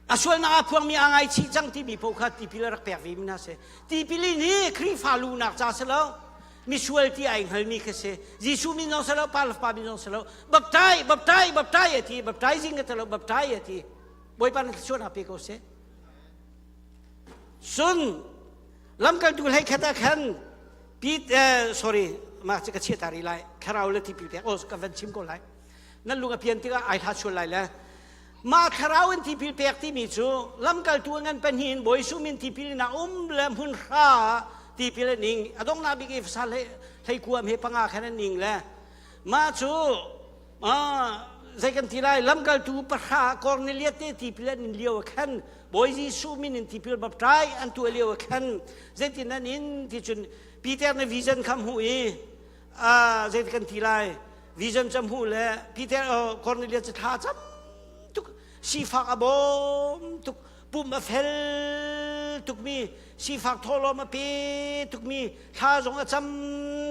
a sualnak a phuangmi a ngaichih cang timi paoh kha tipil a rak pek ve mi hna si tipil in hi Khrihfa lunak ca si lo misual ti ai hngalmi kha si Jesuh min zong si lo pa le pa min zong si lo baptai baptai baptai a ti baptizing a ti lo baptai a ti Bawipa na thluachuahnak pe ko seh Cun lamkaltu hlei khat ah khan Pete eh, sorry mah cu ka chiah ta rih lai thlarau le tipil pek oh ka van chim ko lai nan lung a pian tikah ai hla sual lai le mah thlarau in tipil pek timi cu lamkaltu ngan pahnih in Bawi Jesuh min tipil in a um le hmun hra tipil an ing a donghnak bik i sal hlei kuam he panga khan an ing le mah cu ah. Zei kan ti lai lamkaltu pahra Cornelius te tipil an in lio ah khan Bawi Jesuh min in tipil baptai an tuah lio ah khan zeitin an in ti cun Peter na vision kha hmuh i zei kan ti lai vision cu hmuh le Peter Cornelius cu thla cam tuk sifak a bawm tuk pum a fel tukmi sifak thawhlawm a pe tukmi thla zong a cam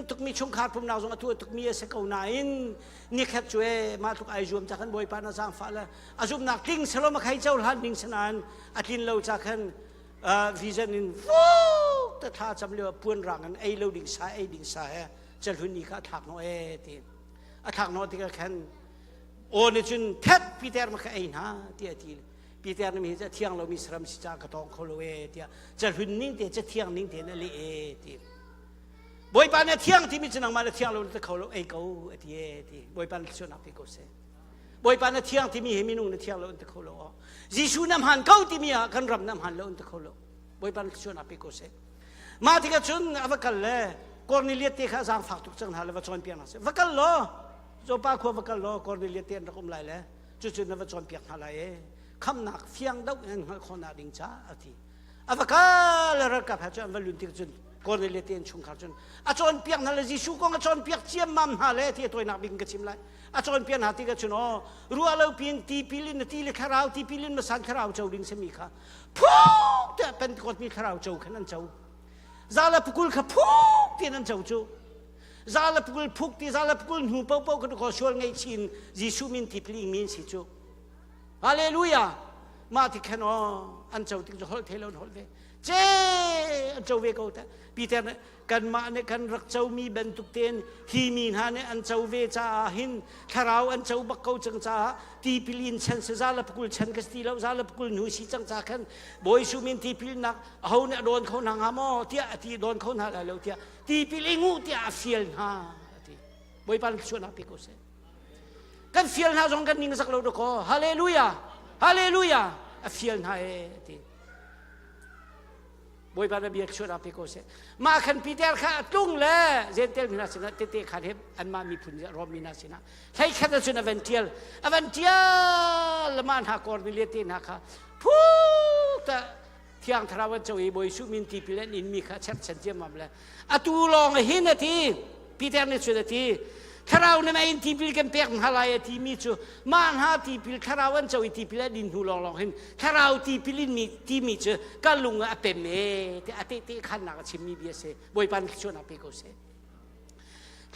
tukmi chungkhar pumnak zong a tuah tukmi a si ko nain nikhat cu e mah tluk ai zuam ca khan bawipa na zaangfah le a zumnak tling selom a khai co hlan ding sinain a tlin lo ca khan vision in fuk te thla cam lio puan rang in ei lo ding sa ei ding sa he calhun ni kha a thlak no e ti a thlak no tikah khan aw nih cun thet Peter ma kha ei hna ti a ti Peter nih hi thiang lomi saram si ca ka tawng kho lo e tiah cahlun ning te cathiang ning te na leh e ti Bawipa na thiang timi cu nangmah na thiang lo na ti kho lo ei ko a ti e ti Bawipa na thluachuahnak pe ko seh Bawipa na thiang timi hi minung na thiang lo an ti kho lo aw Jesuh na hmaan ko timi ah kan ram na hmaan lo an ti kho lo Bawipa na thluachuahnak pe ko seh mah tikah cun a va kal le Cornelius te kha zaangfak tuk cang hna le va cawnpiak hna seh va kal law Joppa khua va kal law Cornelius te an rak um lai le cucu na va cawnpiak hna lai e khamnak fiang deuh in hngalh khawhnak ding ca a ti a va kal ralkap he cun an va lun tik cun Cornelius te in chungkhar cun a cawnpiak hna le Jesuh kong a cawnpiak ciammam hna le ti a tawinak bik in ka chim lai a cawnpiak hna tikah cun aw ruah lo pin tipil in ti le thlarau tipil in masan thlarau co ding simi kha phuk tiah Pentecost mi thlarau co khan an co zala pukul kha phuk tian an co cu zala pukul phuk ti zala pukul hnu popo kan ko sual ngei chin Jesuh min tipil min si cu Hallelujah mah ti khan aw an co tik cu holh thei lo holh ve ce an co ve ko ta Peter nih kanmah nih kan rak comi bantuk tein hi mi hna nih an co ve caah hin thlarau an co bak ko cang caah tipil in chan si za le pakul chan ka si lo za le pakul hnu si cang ca khan Bawi Jesuh min tipilnak aho nih a dawn kho hna hnga maw tiah a ti dawn kho hna lai lo tiah tipil ing u tiah a fial hna a ti Bawipa nih thluachuahnak pe ko seh kan fial hna zong kan ning zak lo dakaw hallelujah hallelujah a fial hna e a ti Bawipa na bia thluachuahnak pe ko seh mah khan Peter kha a tlung le Gentel mi hna sinah tete khan he anmah miphun Rom mi hna sinah hlei khat ahcun a van tial a van tial mah hna Cornelius te hna kha phu ta Thiang Thlarau an co i Bawi Jesuh min tipil an inmi kha cherhchan ciammam le atu lawng hin a ti Peter nih cun a ti Thlarau na in tipil kan pek hna lai a timi cu mah hna tipil thlarau an co i tipil an in hnu lawnglawng hin thlarau tipil in mi timi cu ka lung ah a pem e ti a tehte khannak a chimmi bia si Bawipa nih thluachuahnak pe ko seh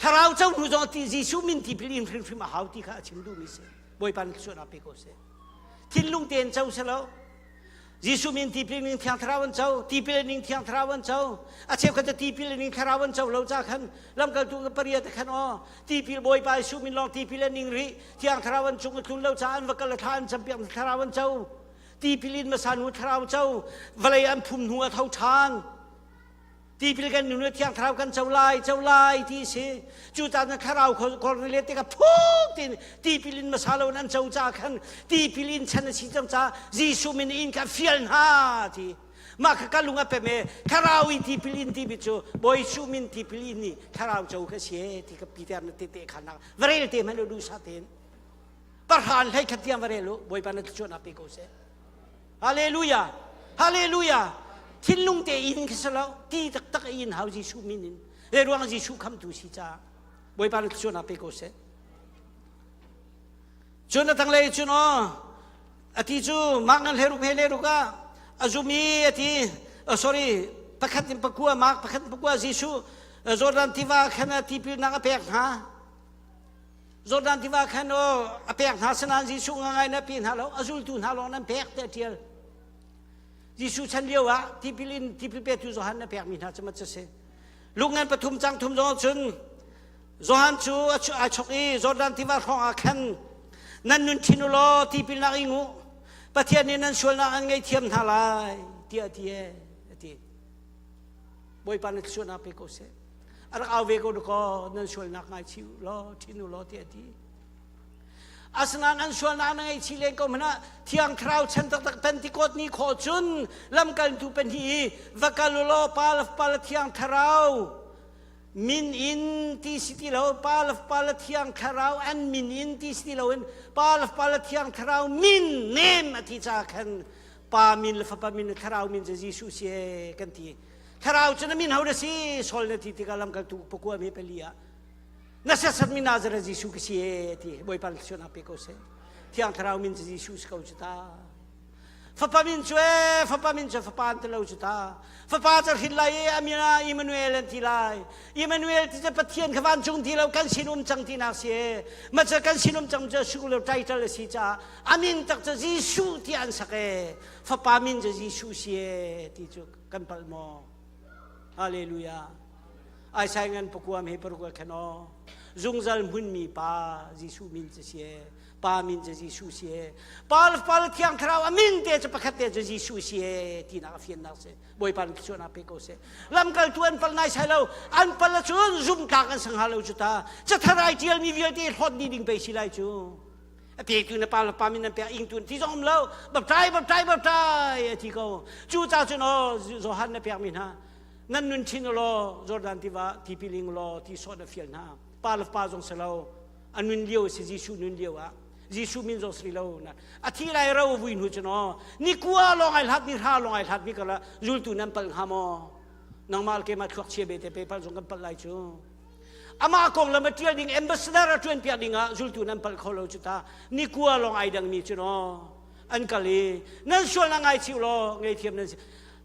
thlarau co hnu zong ti Jesuh min tipil in hrimhrim a hau ti kha a chim duhmi si Bawipa nih thluachuahnak pe ko seh thinlung tein co selo Jesuh min tipil ning thiang thlarau an co tipil ning thiang thlarau an co a cheukhat cu tipil ning thlarau an co lo ca khan lamkaltu ka pariat khan aw tipil bawipa Jesuh min lawng tipil an ning rih thiang thlarau an cung a tlun lo ca an va kal thla an campiak thlarau an co tipil in hmasa hnu thlarau co vawlei an phum hnu a tho ṭhan Tipil kan nun thiang thlarau kan co lai co lai ti si cu caan thlarau Cornelius te ka phuk tin tipil in hmasa lo an co ca khan tipil in chan a si cang ca Jesuh min in ka fial hna ti mah kha ka lung a pem e thlarau i tipil in timi cu Bawi Jesuh min tipil in ni thlarau co ka si e ti ka Peter na tete khan varel te hmanh du sa ten parhan hlei khat tiang varel u Bawipa na thluachuahnak pe ko seh Hallelujah! Hallelujah! Thinlung te in khi si lo, ti taktak in hau Jesuh min in. Le ruang Jesuh khamtu si caah Bawipa nih thluachuahnak pe ko seh. Cun a tanglei cun aw a ti cu mak ngan hleruk he leruk ah a zum i a ti oh, sorry pakhat in pakua mak pakhat in pakua Jesuh Jordan tiva khan a tipilnak a pek hna Jordan tiva khan aw a pek hna sinain Jesuh ngai na pe hna lo a zultu hna lawng nan pek tiah ṭial Jesuh chan lio ah tipil in tipil petu Johan na pekmi hna cu mat si Luke ngan pathum cang thum zong cun Johan cu ai chok i Jordan tiva hrawng ah khan nan nun ṭhin u law tipilnak ing u Pathian nih nan sualnak an ngaihthiam hna lai tiah a ti e a ti Bawipa na thluachuahnak pe ko seh a rak au ve ko dakaw nan sualnak ngaichih u law ṭhin u law tiah a ti asinain an sualnak na ngaihchih len ko hmanh ah thiang thlarau chan taktak Pentecost ni khawh cun lamkaltu pahnih i va kal u law pa le fapa le thiang thlarau. Min in ti si ti lo, Pa le Fapa le Thiang Thlarau an min in ti si ti loin Pa le Fapa le Thiang Thlarau min nem a ti caah khan Pa min le Fapa min le Thlarau min cu Jesuh si ee kan ti. Thlarau cu na min ho na si Saul na ti tikah lamkaltu pakua me pali ah na siasat mi Nazareth Jesuh ka si ee ti Bawipa thluachuahnak pe ko seh. Thiang Thlarau min cu Jesuh si ko cu ta. Fapa min cu ee fapa min cu fapa an ti lo cu ta. Fapa cu hrin lai i a min ah Emmanuel an ti lai. Emmanuel ti cu Pathian kha vancung ti lo kan sin um cang tinak si ee. Mah cu kan sin um cang cu sunglawi title a si caah a min tak cu Jesuh tiah an sak ee. Fapa min cu Jesuh si ee ti cu kan palh maw? Hallelujah. Isaiah ngan pakuam he paruk ah khan aw. Zungzal hmunmi pa Jesuh min cu si ee. Pa min cu Jesuh si ee. Pa le Fapa le Thiang Thlarau a min te cu pakhat te cu Jesuh si ee tinak a fiannak si. Bawipa nih thluachuahnak pe ko seh. Lamkaltu an pal nai sai lo. An pal ahcun zumtlak an sang hnga lo cu ta. Cathar ai ṭialmi vialte hlawt dih ding pei si lai cu. A petu na pa le pa min an pek ingtu ti zong um lo. Baptai baptai baptai a ti ko. Cu ca cun aw Johan na pekmi hna nan nun chin law Jordan tiva tipil ing law ti sawh na fial hna. Pa le pa zong si lo. A nun lio si Jesuh nun lio ah Jesuh min zong si lo na a thi lai ro vui hnu cu no ni kua lawng ai hlat ni hra lawng ai hlat mi kala zultu nan pal hnga maw nangmah ke ma thluak chia be te pe pal zong kan pal lai cu amah kong lam a tial ding ambassador a tuan piak ding ah zultu nan pal kho lo cu ta ni kua lawng ai dang mi cu no an kal i nan sualnak ngai chiu law ngei nan si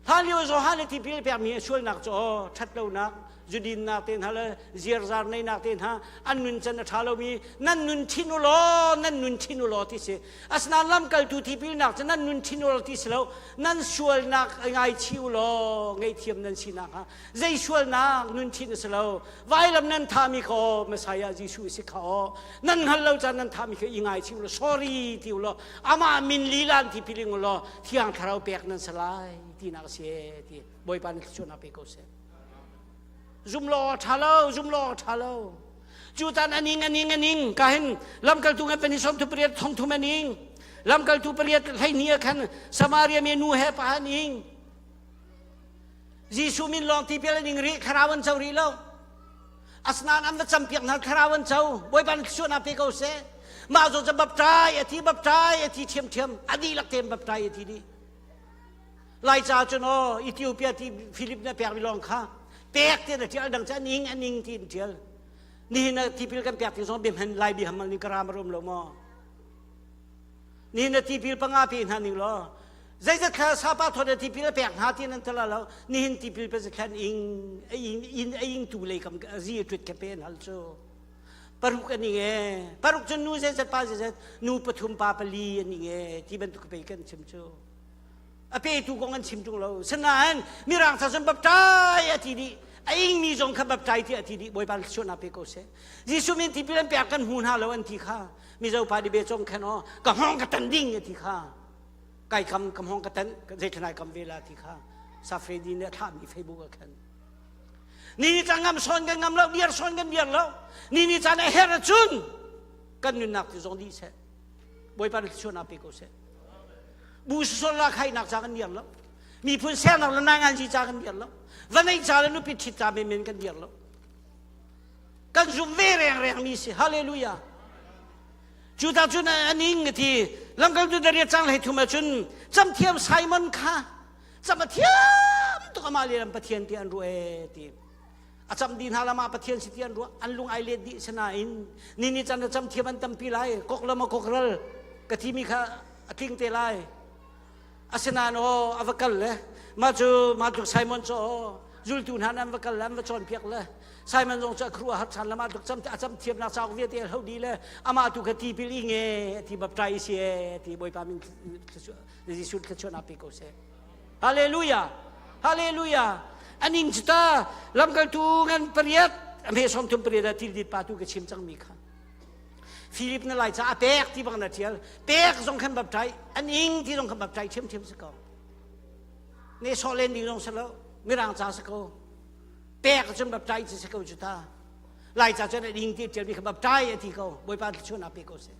Hlan lio Johan le tipil pekmi sualnak cu aw ṭhatlonak, zudinnak te hna le ziarzar neinak te hna an nun can a ṭha lomi nan nun ṭhin u law nan nun ṭhin u law ti si. Asinain lamkaltu tipilnak cu nan nun ṭhin u law ti si lo nan sualnak ngaichih u law ngaihthiam nan sinak hnga zei sualnak nun ṭhin a si lo vailam nan thami kha aw Messiah Jesuh si kha aw nan hngal lo caan nan thami kha i ngaichih u law sorry ti u law amah min lila in tipil ing u law thiang thlarau pek nan si lai tinak a si ti Bawipa nih thluachuahnak pe ko seh. Zum law ṭha lo, zum law ṭha lo. Cu caan aning aning aning ka hin lamkaltu ngan pahnih sawm thu pariat thong thum aning lamkaltu pariat hleihnih ah khan Samaria mi nu he pa aning Jesuh min lawng tipil an ing rih thlarau an co rih lo asinain an va campiak hna thlarau an co Bawipa nih thluachuahnak pe ko seh mah zawn cu baptai a thi baptai a thi ṭhiamṭhiam a dihlak tein baptai a thi dih Laica cun aw Ethiopia ti Philip na pek mi lawng kha pek ti na ṭial dang cu an ing an ing ti in ṭial nihin ah tipil kan pek ti zong biahman lai biahamal ning ka ram a rum lo maw nihin na tipil panga pe hna ning law zeizat thla sapa thawt na tipil a pek hna ti nan tala lo nihin tipil pe thlan ing in a ing tu lei kam zi a ṭut ke pe hal cu paruk an ing e paruk cun nu zeizat pa zeizat nu pathum pa pali an ing e ti bantuk pe kan chim cu a petu kong an chim ṭung lo sinain mirang ca cun baptai a ti dih a ingmi zong kha baptai tiah a ti dih bawipa thluachuahnak pe ko seh Jesuh min tipil an pek kan hmu hna lo an ti kha Mizo pa di be chong khan aw ka hmong ka tan ding a ti kha kai kam ka hmong ka tan zeithanai kam ve la ti kha Safredi nih a thlahmi Facebook ah khan ni ni caan ngam sawn kan ngam lo diar sawn kan diar lo ni ni caan a her cun kan nunnak ti zong dih seh Bawipa nih thluachuahnak pe ko seh bu sol la khainak ca kan diar lo miphun sernak le nainganzi ca kan diar lo vanei ca le nupi ṭhit ca menmen kan diar lo kan zum ve rengreng mi si hallelujah cu ta cun an ing ti lamkaltu dariat cang hlei thum ahcun camthiam Simon kha cam a thiam tuk amah le lam Pathian ti an ruah e ti a cam di hna lamah Pathian si ti an ruah an lung ai let dih sinain ni ni can a cam thiam an tampi lai kok lam a kok ral ka thi mi kha a tling te lai Asinain aw a va kal le mah cu mah tluk Simon cu aw zultu hna an va kal le an va cawnpiak le Simon zong cu a khuaruah har ṭhan le mah tluk cam a cam thiamnak cauk vialte a hloh dih le amah tu kha tipil ing e ti baptai si e ti Bawipa min Jesuh thluachuahnak pe ko seh. Hallelujah! Hallelujah! Aning cu ta lamkaltu ngan pariat a hme som thum pariat ah tildit pa tu ka chim cangmi kha. Philip na lai ca a pek ti bang na ṭial pek zong khan baptai an ing ti zong khan baptai ṭhiamṭhiam si ko ne sawh len ding zong si lo mirang ca si ko pek cun baptai ci si ko cu ta lai ca cun an ing ti ṭial mi kha baptai a ti ko bawipa thluachuahnak pe ko seh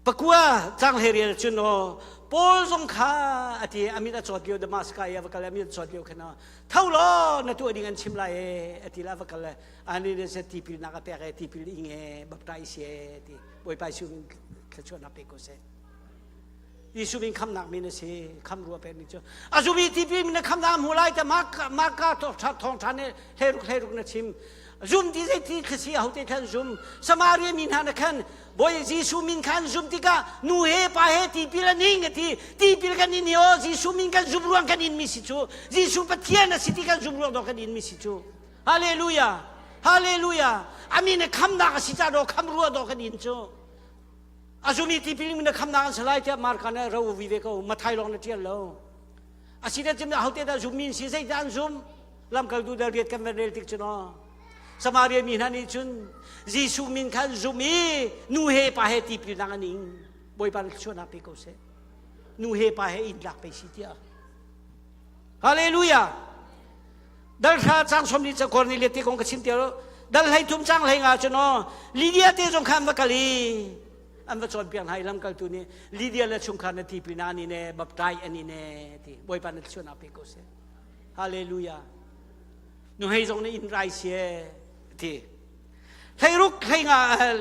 pakua cang he rial cun aw. Paul zong kha a ti a mit a cawt lio Damascus i a va kal a mit a cawt lio khan tho law na tuah ding an chim lai e a ti la va kal le ani ne se tipil nak a pek e tipil ing e baptize e ti Bawipa Jesuh min thluachuahnak pe ko seh. Jesuh min khamnak min a si kham rua pek mi cu a zumi tipil min na khamnak hmu lai te Marka thawng ṭha nih hleiruk hleiruk na chim zum ti zei ti thlasi a hote khan zum Samaria mi hna na khan Bawi Jesuh min khan zum tikah nu he pa he tipil an ing a ti tipil kan in hi aw Jesuh min kan zum ruang kan in mi si cu Jesuh Pathian a si ti kan zum ruang dawh kan in mi si cu Hallelujah Hallelujah amin a khamnak a si ca do kham rua do kan in cu a zumi tipil min a khamnak an salai tiah Marka na ro vi ve ko Mathai lawng na tial lo a si na cim hote dah zum min si zei dah an zum lamkaltu dal riat kan van rel tik cu no Samaria mi hna nih cun Jesuh min khan zum i nu he pa he tipil nang an ing Bawipa nih thluachuahnak pe ko seh nu he pa he in lak pe si tiah Hallelujah dal hra cang som ni cakor ni let te kong ka chim te lo dal hlei thum cang hlei nga cu no Lydia te zong khan va kal i an va cawnpiak hna i lamkaltu nih Lydia le chungkhar na tipil na ani ne baptai ani ne ti Bawipa na thluachuahnak pe ko seh Hallelujah. Nuhei zong nih inn rai sie ti. Hleiruk hleinga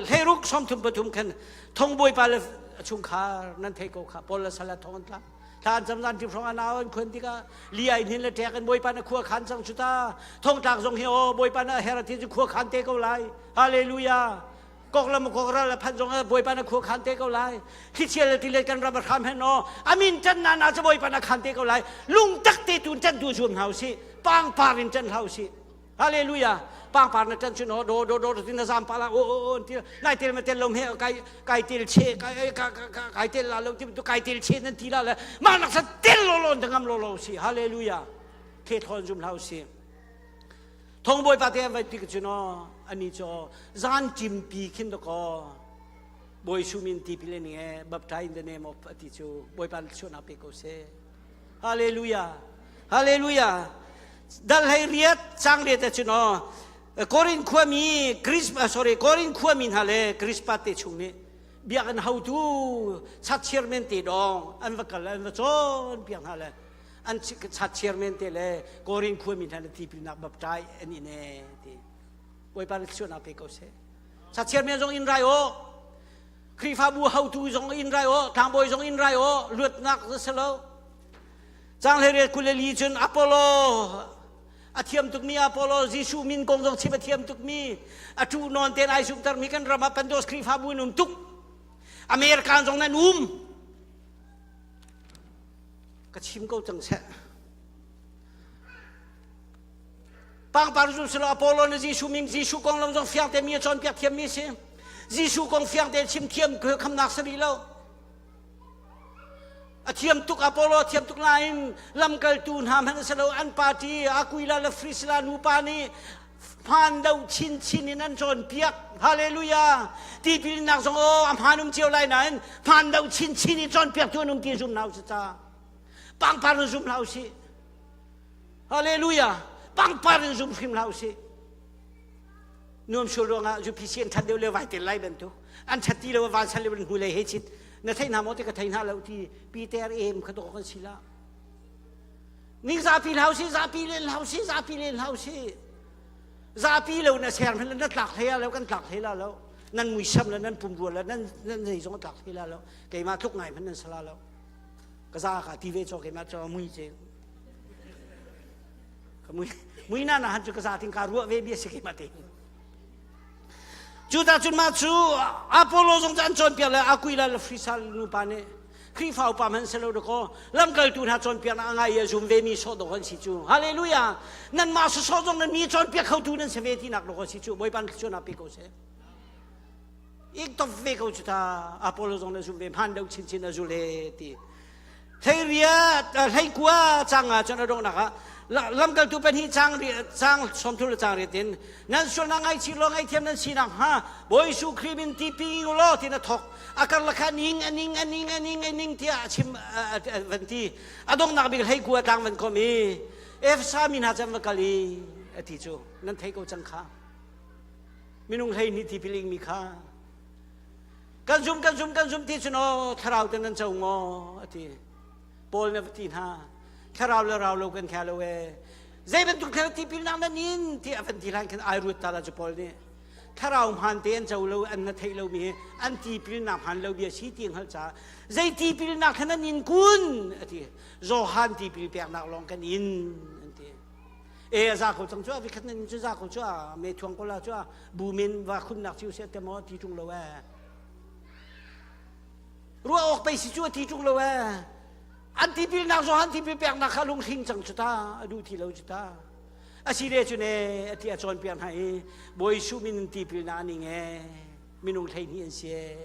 hleiruk sawmthum pathum khan thong bawipa le chungkhar nan thei ko kha Paul le sala thong an tla. Thla an cam zan ti hrawng an au an khuan tikah li ai hnin le ṭek in bawipa na khua khan cang cu ta thong tlak zong hi aw bawipa na her ti cu khua khan te ko lai. Hallelujah. Kok lam kok ral a phan zong ah bawipa na khua khan te ko lai thlichia le tilet kan ram a hram hen aw amin ṭan na na cu bawipa na khan te ko lai lungtak te tu ṭan tu zuam hna usih pangpar in ṭan hlah usih hallelujah pangpar na ṭan cun aw do do do tin na zam pa la o o o ti nai tel ma tel lo he kai kai tel che kai kai tel la lo ti tu kai tel che nan ti la le mah nak sa tel lo lo ngam lo lo si hallelujah the thawn zum hlah usih Thong bawipa te an vai tik cun aw ani cu zan ṭimpi khin dakaw Bawi Jesuh min tipil in e baptize in the name of ati cu Bawipa thluachuahnak pe ko seh. Hallelujah. Hallelujah. Dal hlei riat cang riat cun aw Korin khuami Chris sorry Korin khuami hna le Crispa te chung nih biakinn hotu chat chairman te dong an va kal an va cawn piak hna le an chat chairman te le Korin khuami hna le tipilnak baptai an in e ti Bawipa nih thluachuahnak pe ko seh chat chairman zong in rai aw Khrihfabu hotu zong in rai aw tlangbawi zong in rai aw luatnak si lo cang hlei kuleli cun Apollo a thiam tukmi Apollo Jesuh min kong zong chim a thiam tukmi a tu nawn ten ai zumtermi kan ram ah Pentecost Khrihfabu in um tuk American zong nan um Ka chim ko cang seh. Pangpar zu silo Apollo le Jesuh min Jesuh kong lo zong fiang te mi a cawnpiak thiam mi si. Jesuh kong fiang te chim thiam khamnak si rih lo. A thiam tuk Apollo a thiam tuk nain lamkaltu hna hmanh si lo an party Aquila le Priscilla nupa nih hmaan lo chinchin in an cawnpiak. Hallelujah. Tipilnak zong aw a hmaan um cio lai nain hmaan lo chinchin in cawnpiaktu an um ti zum hna usih ca. Pangpar in zum hlah usih. Hallelujah. Pangpar in zum hrim hlah usih. Nuam sul ruangah UPC an that deuh le vai tel lai bantuk. An that ti lo van sal le hnu lei he chit. Na thei hna maw ti ka thei hna lo ti Peter em kha dawh kan si la. Ning zapi hlau si, zapi len hlau si, zapi len hlau si. Zapi lo na ser hmanh na tlak hlei lo kan tlak hlei la lo. Nan muisam le nan pumrua le nan nan zei zong tlak hlei la lo. Keimah tluk ngai hmanh nan sala lo. Ka za ka ti ve cho keimah cho mui ce. Ka mui mui na na han chu ka za ting ka ruah ve bia si keimah te. Cu ta cun mah cu Apollo zong cu an cawnpiak le Aquila le Priscilla nupa nih Khrihfa upa hmanh si lo dakaw lamkaltu hna cawnpiaknak a ngai i a zum vemi sawh dawh an si cu. Hallelujah! Nanmah sawsawh zong nan mi cawnpiak khotu nan si ve tinak dawh si cu. Bawipa thluachuahnak pe ko seh. Ik top ve ko cu ta Apollo zong na zum ve hmaan deuh chinchin a zul he ti. Hleiriat hleikua cang ah cun a donghnak ah lamkaltu pahnih cang cang sawmthum le cang riat in nan sualnak ngaihchih law ngaihthiam nan sinak hnga Bawi Jesuh Khrih min tipi u law tin a thok a karlak kha ning a ning a ning a ning a ning tiah a chim van ti a donghnak bik hleikua tlang van kom i Efesa mi hna chan va kal i a ti cu nan thei ko cang kha minung hlei ni tipil ing mi kha. Kan zum kan zum kan zum ti cun aw thlarau te nan co maw ati. Paul na va ti hna. Thlarau le rau lo kan khia lo e. Zei bantuk thlarau tipilnak nan in ti a van ti hlan khin ai ruat ta la cu Paul nih. Thlarau hmaan te an co lo an na theih lomi hi an tipilnak hmaan lo bia si ti hngalh caah zei tipilnak khan an in kun ati. Johan tipil peknak lawng kan in an ti. E a za ko cang cu a vikhat nan in cu za ko cu a me thuang ko la cu a bu men va khunnak ci useh te maw ti ṭung lo e. Ruah awk pei si cu a ti ṭung lo e. An tipilnak Johan tipil peknak kha lunghring cang cu ta a duh ti lo cu ta. Asi le cu ne a ti a cawnpiak hna i Bawi Jesuh min in tipilnak an ing e minung 12 an si e.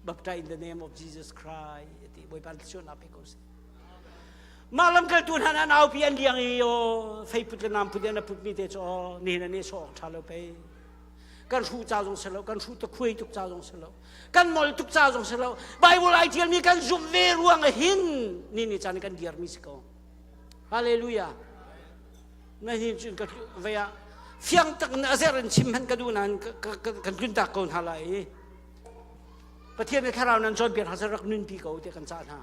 Baptize in the name of Jesus Christ ti Bawipa thluachuahnak pe ko seh. Mah lamkaltu hna an aupi an liang i aw feiput le namput in a putmi te cu aw nihin an i sawh awk ṭha lo pei. Kan hruh ca zong si lo, kan hruh takhuai tuk ca zong si lo, kan mol tuk ca zong si lo. Bible ai ṭialmi kan zumh ve ruang ah hin ni ni caan kan dirmi si ko. Hallelujah. Na hin cun ka vei ah fiang tak in a zer in chim hmanh ka duh nain kan tluntak ko hna lai i Pathian nih thlarau nan cawnpiak hna rak nunpi ko tiah kan cah hna.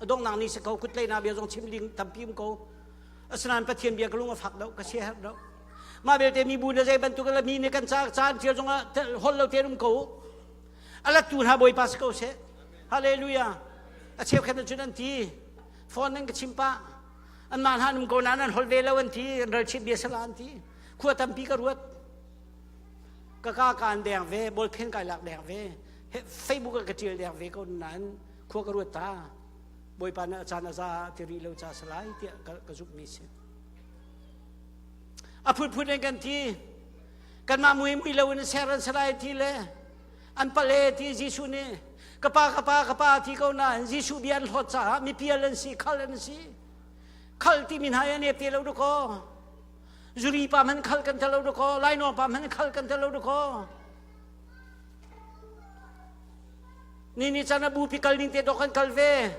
A donghnak ni si ko kutleinak bia zong chim ding tampi um ko. Asinain Pathian bia ka lung a fak deuh, ka sia herh deuh. Mah belte mibu na zei bantuk le mi nih kan ca caan ṭial zong ah holh lo tein um ko. A lattu hna Bawipa si ko seh. Hallelujah. A cheukhat cun an ti. Phone nan ka chim pah. Anmah hna um ko nain an holh ve lo an ti. An ralchit bia sala an ti. Khua tampi ka ruat. Ka ka kaan deng ve, ballpen kai lak deng ve. Facebook ah ka ṭial deng ve ko nain khua ka ruat ta. Bawipa nih a caan a za ti rih lo ca salai tiah ka, ka zumhmi si. A phunphun in kan ti. Kanmah mui mui lo in ser an salai ti le an pale ti Jesuh nih ka pa ka pa ka pa ti ko nain Jesuh bia an hlawt caah mipial an si khal an si. Khal timi hna hi an ep te lo dakaw. Zuri pa hmanh khal kan tel lo dakaw. Lainawng pa hmanh khal kan tel lo dakaw. Ni ni chan a bupi kal ning te dok kan kal ve.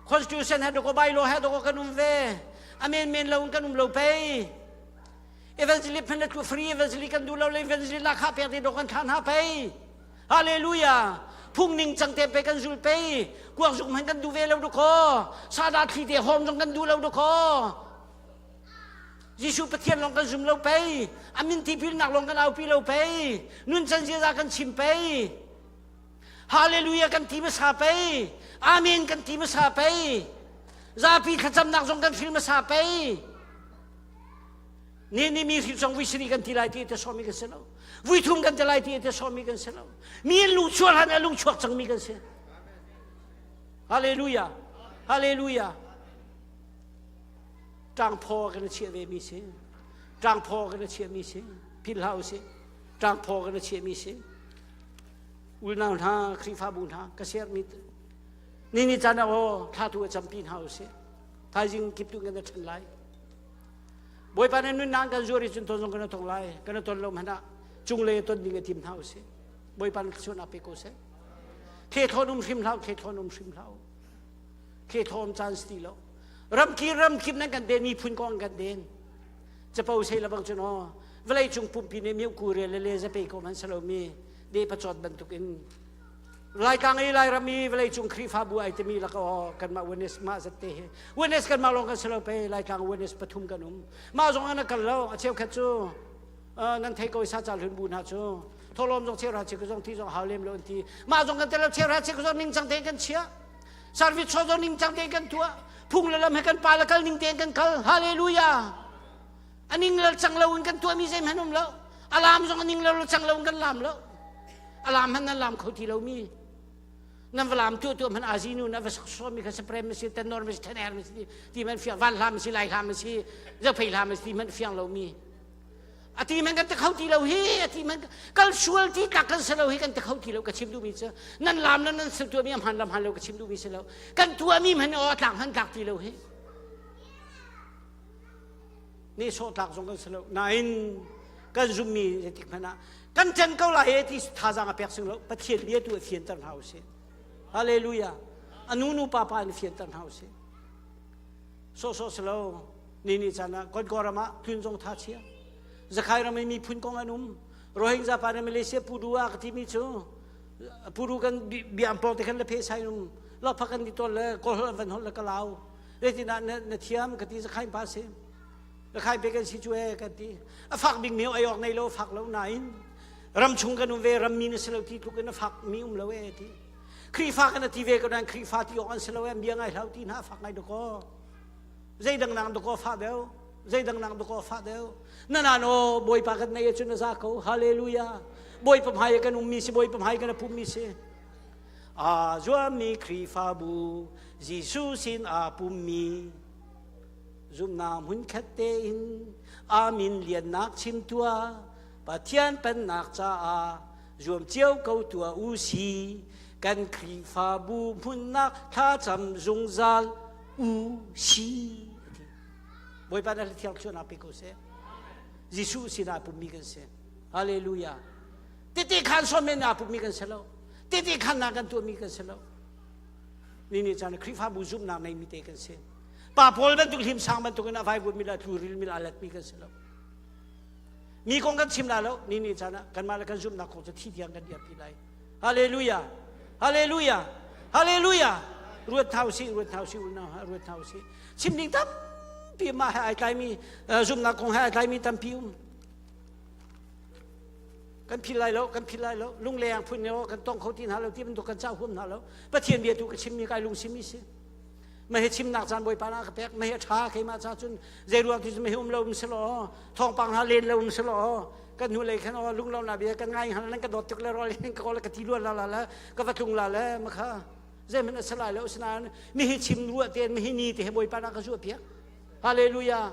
Constitution he doko bylaw he doko kan um ve. A men men lo in kan um lo pei. Evangelist phan le free evangelist kan duh lo le evangelist la kha pek te dok kan than ha pei. Hallelujah. Phung ning cang te pe kan zul pei. Kuak zuk man kan duh ve lo doko. Sada thli te hom zong kan duh lo doko. Jesuh Pathian lawng kan zum lo pei. A min tipilnak lawng kan aupi lo pei. Nun can ziaza kan chim pei. Hallelujah kan ti hmasa pei. Amen kan ti hmasa pei. Zapi thlacamnak zong kan hril hmasa pei. Ni ni mi hri zong vui sari kan ti lai ti te sawmi kan si lo. Vui thum kan ti lai ti te sawmi kan si lo. Mi an lung chuak hlan a lung chuak cangmi kan si. Hallelujah. Hallelujah. Ṭangphaw kan chiah ve mi si. Ṭangphaw kan chiah mi si. Philh hlah usih. Ṭangphaw kan chiah mi si. Unau hna, Khrihfabu hna, ka sermi ni ni caan ah aw thla tu a campi hna usih. Thaizing kip tu kan ṭhen lai. Bawipa nih nunnak kan zuar i cun ton zong kan tong lai. Kan ton lo hmanh ah cunglei ton ding a tim hna usih. Bawipa nih thluachuahnak pe ko seh. Thle thawn um hrim hlah, thle thawn um hrim hlah. Thle thawn caan si ti lo. Ramkir ramkip nan kan den miphun kong kan den. Capo sei labang cun aw vawlei cung pumpi nih miu kure le le zape ko man salomi de pachawt bantuk in Laitlang i Lairam i vawlei cung Khrihfabu ai timi lak aw kanmah Oneness mah zat te hi Oneness kanmah lawng kan si lo pe Laitlang Oneness pathum kan um mah zong an kal lo a cheukhat cu nan thei ko i sa cal hun bu hna cu tholom zong cheuhra cheu zong ti zong hau lem lo an ti mah zong kan tel lo cheuhra cheu zong ningcang tein kan chiah service chaw zong ningcang tein kan tuah phung le lam he kan pa le kal ning tein kan kal hallelujah a ning lo cang lo in kan tuahmi zeihmanh um lo a lam zong a ning lo cang lo in kan lam lo a lam hmanh nan lam kho ti lomi nan va lam tuah tuah hmanh azi nu na va sak sawmi kha saprem si tenor si thener si ti man fiang van hlam si lai hlam si zophei hlam si ti man fiang lomi a ti man kan te kho ti lo hi a ti man kal sual ti tak kan si lo hi kan te kho ti lo ka chim duhmi cu nan lam nan nan sil tuahmi a hman lam hman lo ka chim duhmi si lo kan tuahmi hman aw tlak hman tlak ti lo hi nehsawh tlak zong kan si lo nain kan zummi zeitik hmanh ah kan ṭan ko lai e ti thazaang a pek sing lo Pathian bia tu a fianter hna usih hallelujah a nu nu pa pa in fianter hna usih sawhsawh si lo ni ni caan ah Kawlkaw ram ah tlun zong tha chia Zakhai ram i miphun kong an um Rohingya pa nih Malaysia Pudu ah ka timi cu. Puru kan biam pawng te khan le phe sai um lo phak kan di tol le kawl holh van holh le ka lau. Zeitinah na, na thiam ka ti zakhain pa si. La khai pe kan si cu e kan ti. A fak bik mi ai ok nei lo fak lo nain ram chung kan um ve ram mi na si lo ti tluk in a fak mi um lo e ti. Khrihfa kan ti ve ko nain Khrihfa ti awk an si lo e bia ngai hlau ti hna fak ngai dakaw. Zeidang nang dakaw fa deuh. Zeidang nang dakaw fa deuh. Na nan aw Bawipa kan nei ahcun a za ko. Hallelujah. Bawipa hmai kan ummi si Bawipa hmai kan pummi si. Aa zuammi Khrihfabu Jesuh sin aa pummi zumhnak hmunkhat tein amin liannak chim tuah Pathian pennak caah zuam cio ko tuah u si kan Khrihfabu hmunnak thlacam zungzal u si Bawipa na thiang thluanak pe ko seh Jesuh sinah pummi kan si Hallelujah Tete khan sawm men aa pummi kan si lo tete khan na kan tuahmi kan si lo ni ni caan Khrihfabu zumhnak neimi te kan si pa pawl bantuk hlim sang bantuk in a vaivut mi le tluril mi le a letmi kan si lo mi kong kan chim la lo ni ni caan ah kanmah le kan zumhnak kong cu thi tiang kan dirpi lai hallelujah hallelujah hallelujah ruat thau si ruat thau si unau ha ruat thau si chim ding tampi mah he ai tlaimi zumhnak kong he ai tlaimi tampi um kan phil lai lo kan phil lai lo lungleng phun ne kan tong kho ti hna lo ti bantuk kan cah huam hna lo pathian bia tu ka chimmi kai lungsimi si ma he chimnak caan bawipa na ka pek ma he tha keimah ca cun zei ruang tu ma he um lo um selaw thawngpang hna len lo um selaw kan hnu lei khan aw lunglo na bia kan ngai hna nan ka dawt tuk le rol ka ka ti luan la la la ka va tlung la le ma kha zeihmanh a salai lo asinain mi hi chim ruah tein mi hi ni te he bawipa na ka zuah piak Hallelujah.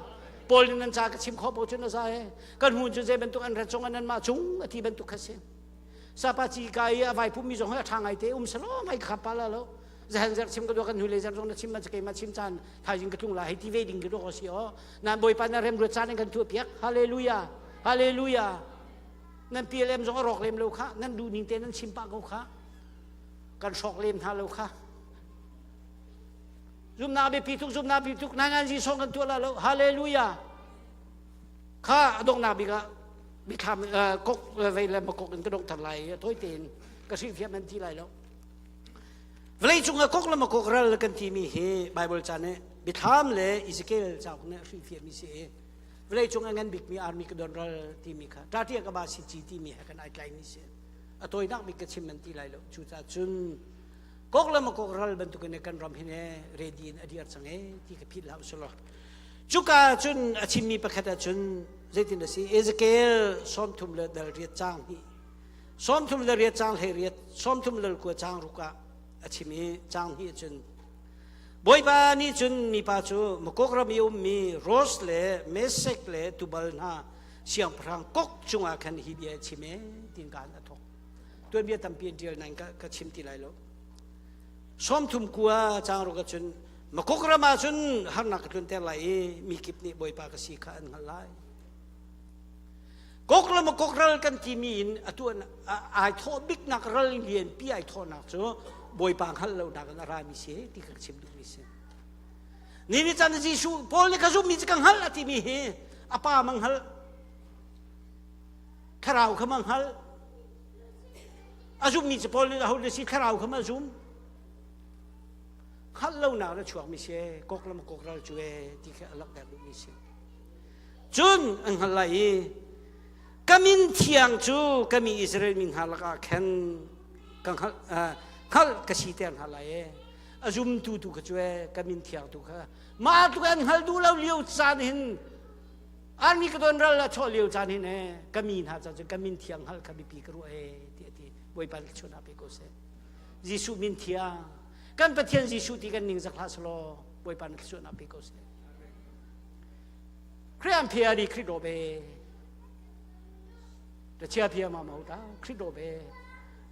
Paul nih nan ca ka chim khawh po cun a za e. Kan hun cu zei bantuk an rat zong an mah cung a ti bantuk kha si. Sapa ci ka i a vai pummi zong hi a ṭha ngai te um selo mai kha pa la lo. Zahan zer chim ka dua kan hnulei zer zong na chim ma keimah chim caan thaizing ka tlung la hei ti ve ding ka dua si o. Nan Bawipa na rem ruat caan in kan tuah piak. Hallelujah. Hallelujah. Nan PLM zong a rawk lem lo kha. Nan duh ning te nan chim pah ko kha. Kan hrawk lem hna lo kha. Zumnak biapi tuk, zumnak biapi tuk, nai ngan Jesuh kan tuah la lo. Hallelujah. Kha a donghnak bik ah mithlam kok vei le makok in ka dong thar lai toi tein ka hrilhfiah man ti lai lo. Vawlei cung ah kok le makok ral kan timi hi Bible ca nih Biathlam le Ezekiel cauk nih hrilhfiah mi si i vawlei cung a ngan bikmi army ka don ral timi kha ṭaṭia ka ba si ci timi he kan ai tlai mi si. A tawinak bik ka chim man ti lai lo. Cucaah cun Kok le makok ral bantukin kan ram hin ready in a dir cang e ti ka philh hlah usulaw. Cuka cun a chimmi pakhat ah cun zeitin a si Ezekiel 30 le dal riat caang hnih 30 le riat caang hlei riat 30 le kua caang ruk ah a chim i caang hnih cun Bawipa nih cun mipa cu Makok ram i ummi Ros le Mesek le Tubal hna siangpahrang kok cungah khan hi bia a chim e tin kaan a thawk. Tuanbia tampi an ṭial nain ka chim ti lai lo. 30 kua caang ruk ahcun Makok ram ah cun harnak ka tlunter lai i mi kip nih Bawipa ka si kha an hngalh lai. Kok le makok ral kan timi in atu ai thawh biknak ral lianpi ai thawhnak cu Bawipa hngalh lonak in a rami si ti ka chim duhmi si. Ni ni chan Jesuh Paul nih ka zummi cu ka hngalh a timi hi a pa mang hngalh thlarau kha ma hngalh a zummi cu Paul nih aho na si thlarau kha ma zum hngalh lonak na chuakmi si kok lam kok ral cu e ti kha a langhter duhmi si cun an hngalh lai i ka min thiang cu ka mi Israel mi hna lakah khan ka hngalh hngalh ka siter hna lai e a zumtu tu kha cu e ka min thiang tu kha mah tluk an hngal duh lo lio caan hin Army ka don ral a chuah lio caan hin e ka mi hna ca cun ka min thiang hngalh kha biapi ka ruah e ti a ti Bawipa nih chun pe ko seh Jesuh min thiang kan Pathian Jesuh ti kan ning zak hlah selaw Bawipa nih chun pe ko seh Khrih an phia di Khrih do be ta chia phia ma mau ta Khrih do be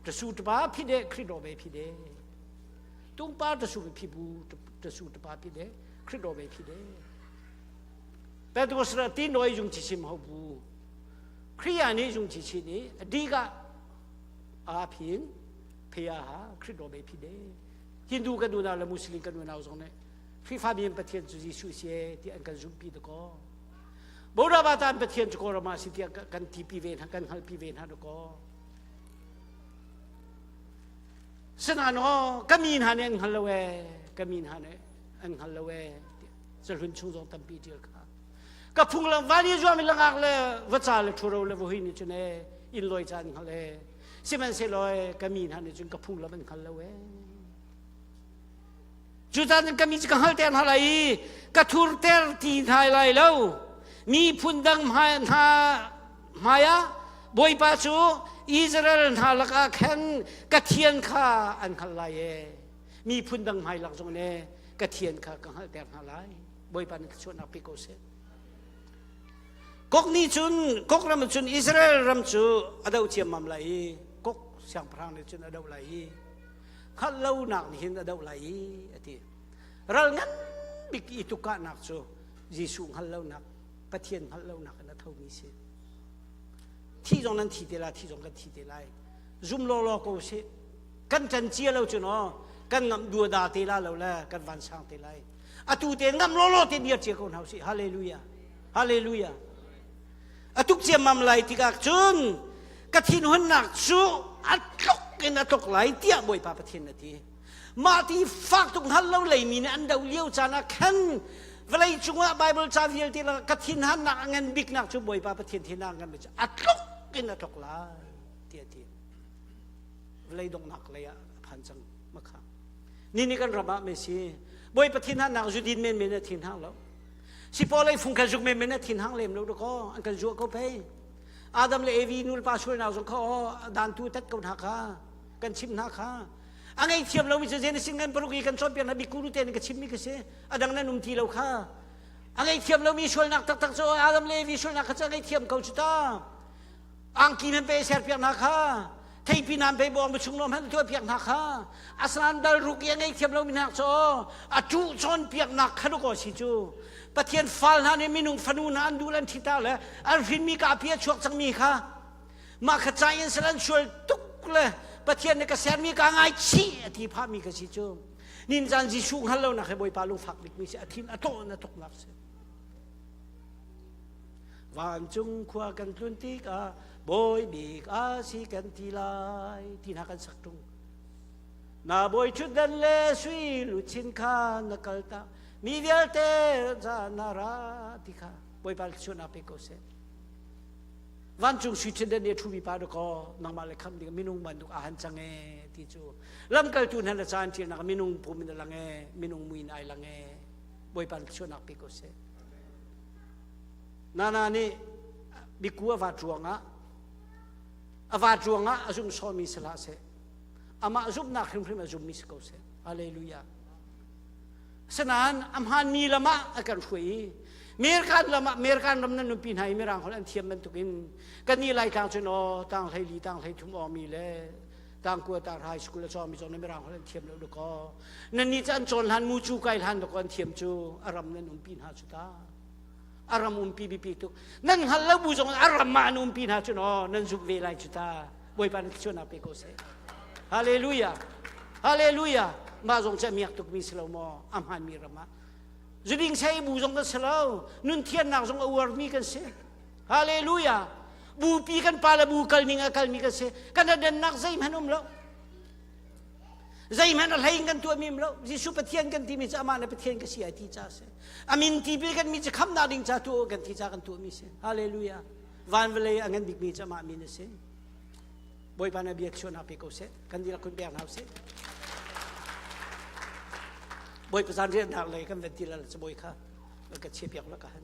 ta su ta pa phi de Khrih do be phi de tung pa ta su phi bu ta su ta pa phi de Khrih do be phi de Pentecost ra ti noi jung chi sim ho bu Khriya ni jung chi chi ni adiga a phin phia ha Khri do be phi de Hindu kan unau le Muslim kan unau zong ne Khrifa mi Pathian cu Jesuh si ti an kan zumpi de ko Bora ba tan Pathian cu ko rama si ti kan ti pi ve hna kan hngal pi ve hna de ko. Sinain aw ka mi hna nih an hngal lo ee, ka mi hna nih an hngal lo ee cahlun chung zong tampi ṭial kha. Ka phunglam van i zuam i langak le vaca le ṭhuro le vahui nih cun ee inn lawi ca an hngal ee. Sihmanhsehlaw ee ka mi hna nih cun ka phunglam an hngal lo ee. Cucaah ka mi cu ka hngalter hna lai i ka thurter ti hna lai lo. Miphun dang hna hmaiah Bawipa cu Israel hna lakah khan ka thian kha an hngalh lai ee. Miphun dang hmai lak zong ne ka thian kha ka hngalhter hna lai. Bawipa nih thluachuahnak pe ko seh. Kok nih cun Kok ram cun Israel ram cu a doh ciammam lai i Kok siangpahrang nih cun a doh lai i hngalh lonak nih hin a doh lai i a ti. Ral ngan bik i tukahnak cu Jesuh hngalh lonak Pathian hngalh lonak in a thomi si. Thi zong nan thi te lai, thi zong kan thi te lai. Zum lawlaw ko sih. Kan ṭan cia lo cu no, kan ngamh duada te la lo le kan vansang te lai. Atu te ngamh lawlaw te dir cia ko hna usih. Hallelujah. Hallelujah. A tuk ciammam lai tikah cun ka thinhunnak cu a tluk in a tluk lai tiah Bawipa Pathian a ti. Mah ti fak tuk hngal lo leimi nih an doh lio caan ah khan vawlei cungah Bible ca vialte lakah ka thinhannak a ngan biknak cu Bawipa Pathian thinhang ngan bik cu a tluk in a tluk lai tiah a ti. Vawlei donghnak lei ah a phan cang makha. Ni ni kan ram ah mesi Bawipa thinhannak zudin menmen a thinhang lo. Sipaw lei fung khan zuk menmen a thinhang lem lo dakaw an kan zuah ko pei. Adam le Evi nulepa sualnak zong kha aw dan tu tat ko hna kha kan chim hna kha a ngaihthiam lomi cu Genesis ngan paruk i kan cawnpiak hna bikku te in ka chimmi ka si a dang nan um ti lo kha a ngaihthiam lomi sualnak taktak cu Adam le Evi sualnak kha cu a ngaihthiam ko cu ta angki nan pe serpiak hna kha theipi nan pe bawng chung lawm han tuahpiak hna kha asnan dal ruk i a ngaihthiam lomi hna cu a tuh cawnpiaknak kha ko si cu Pathian fal hna nih minung fanu hna an duh le an ṭhita le an hrinmi ka api a chuak cangmi kha mah kha ca in sal an sual tuk le Pathian nih ka sermi ka ngaichih a ti phahmi ka si cu nin caan Jesuh hngal lo nak he Bawipa lungfak bikmi si a thin a tawh na tuknak si vancung khua kan tlun tikah bawi bik a si kan ti lai ti hna kan sak tung na bawi ṭhutdan le sui luchin kha na kal ta mi vialte za na ra ti kha Bawipa thluachuahnak pe ko seh vancung sui ṭhutdan i a ṭhumi pa dakaw nangmah le khamh ding minung bantuk a han cang e ti cu lamkaltu hna le caan ṭialnak minung pum in a lang e minung mui in ai lang e Bawipa thluachuahnak pe ko seh Nana nih biku a vat ruangah a vat ruangah a zumh sawhmi si hlah seh amah zumhnak hrimhrim a zummi si ko seh hallelujah Asinain a hmaanmi lam ah a kan hruai i American lam ah American ram nan nunpi hna i Mirang holh an thiam bantukin kannih Laitlang cun aw tang hleili tang hleithum awmi le tang kua tang high school a cawmi zong nih Mirang holh an thiam lo dakaw nannih cu an cawn hlan mucu kai hlan dakaw an thiam cu a ram nan umpi hna cu ta a ram umpi bipi tuk nan hngal lo bu zong a ram ah an umpi hna cu aw nan zumh ve lai cu ta Bawipa nih thluachuahnak pe ko seh. Hallelujah. Hallelujah. Mah zong cu a miak tukmi si lo maw? A hmaanmi ram ah. Zuding sei bu zong kan si lo. Nun thiannak zong a uarmi kan si. Hallelujah. Bupi kan pa le bu kalning a kalmi kan si. Kan adannak zeihmanh um lo. Zeihmanh a hlei in kan tuahmi um lo. Jesuh Pathian kan timi cu amah le Pathian ka si ai ti ca si. Amin ti kan mi cu khamnak ding ca tuah kan ti ca kan tuahmi si. Hallelujah. Van vawlei a ngan bikmi cu amah min a si. Bawipa na bia thluachuahnak pe ko seh. Kan dihlak kun pek hna usih. Bawipa zan riannak lei kan van ti lal cabawi kha ka chia piak la ka han.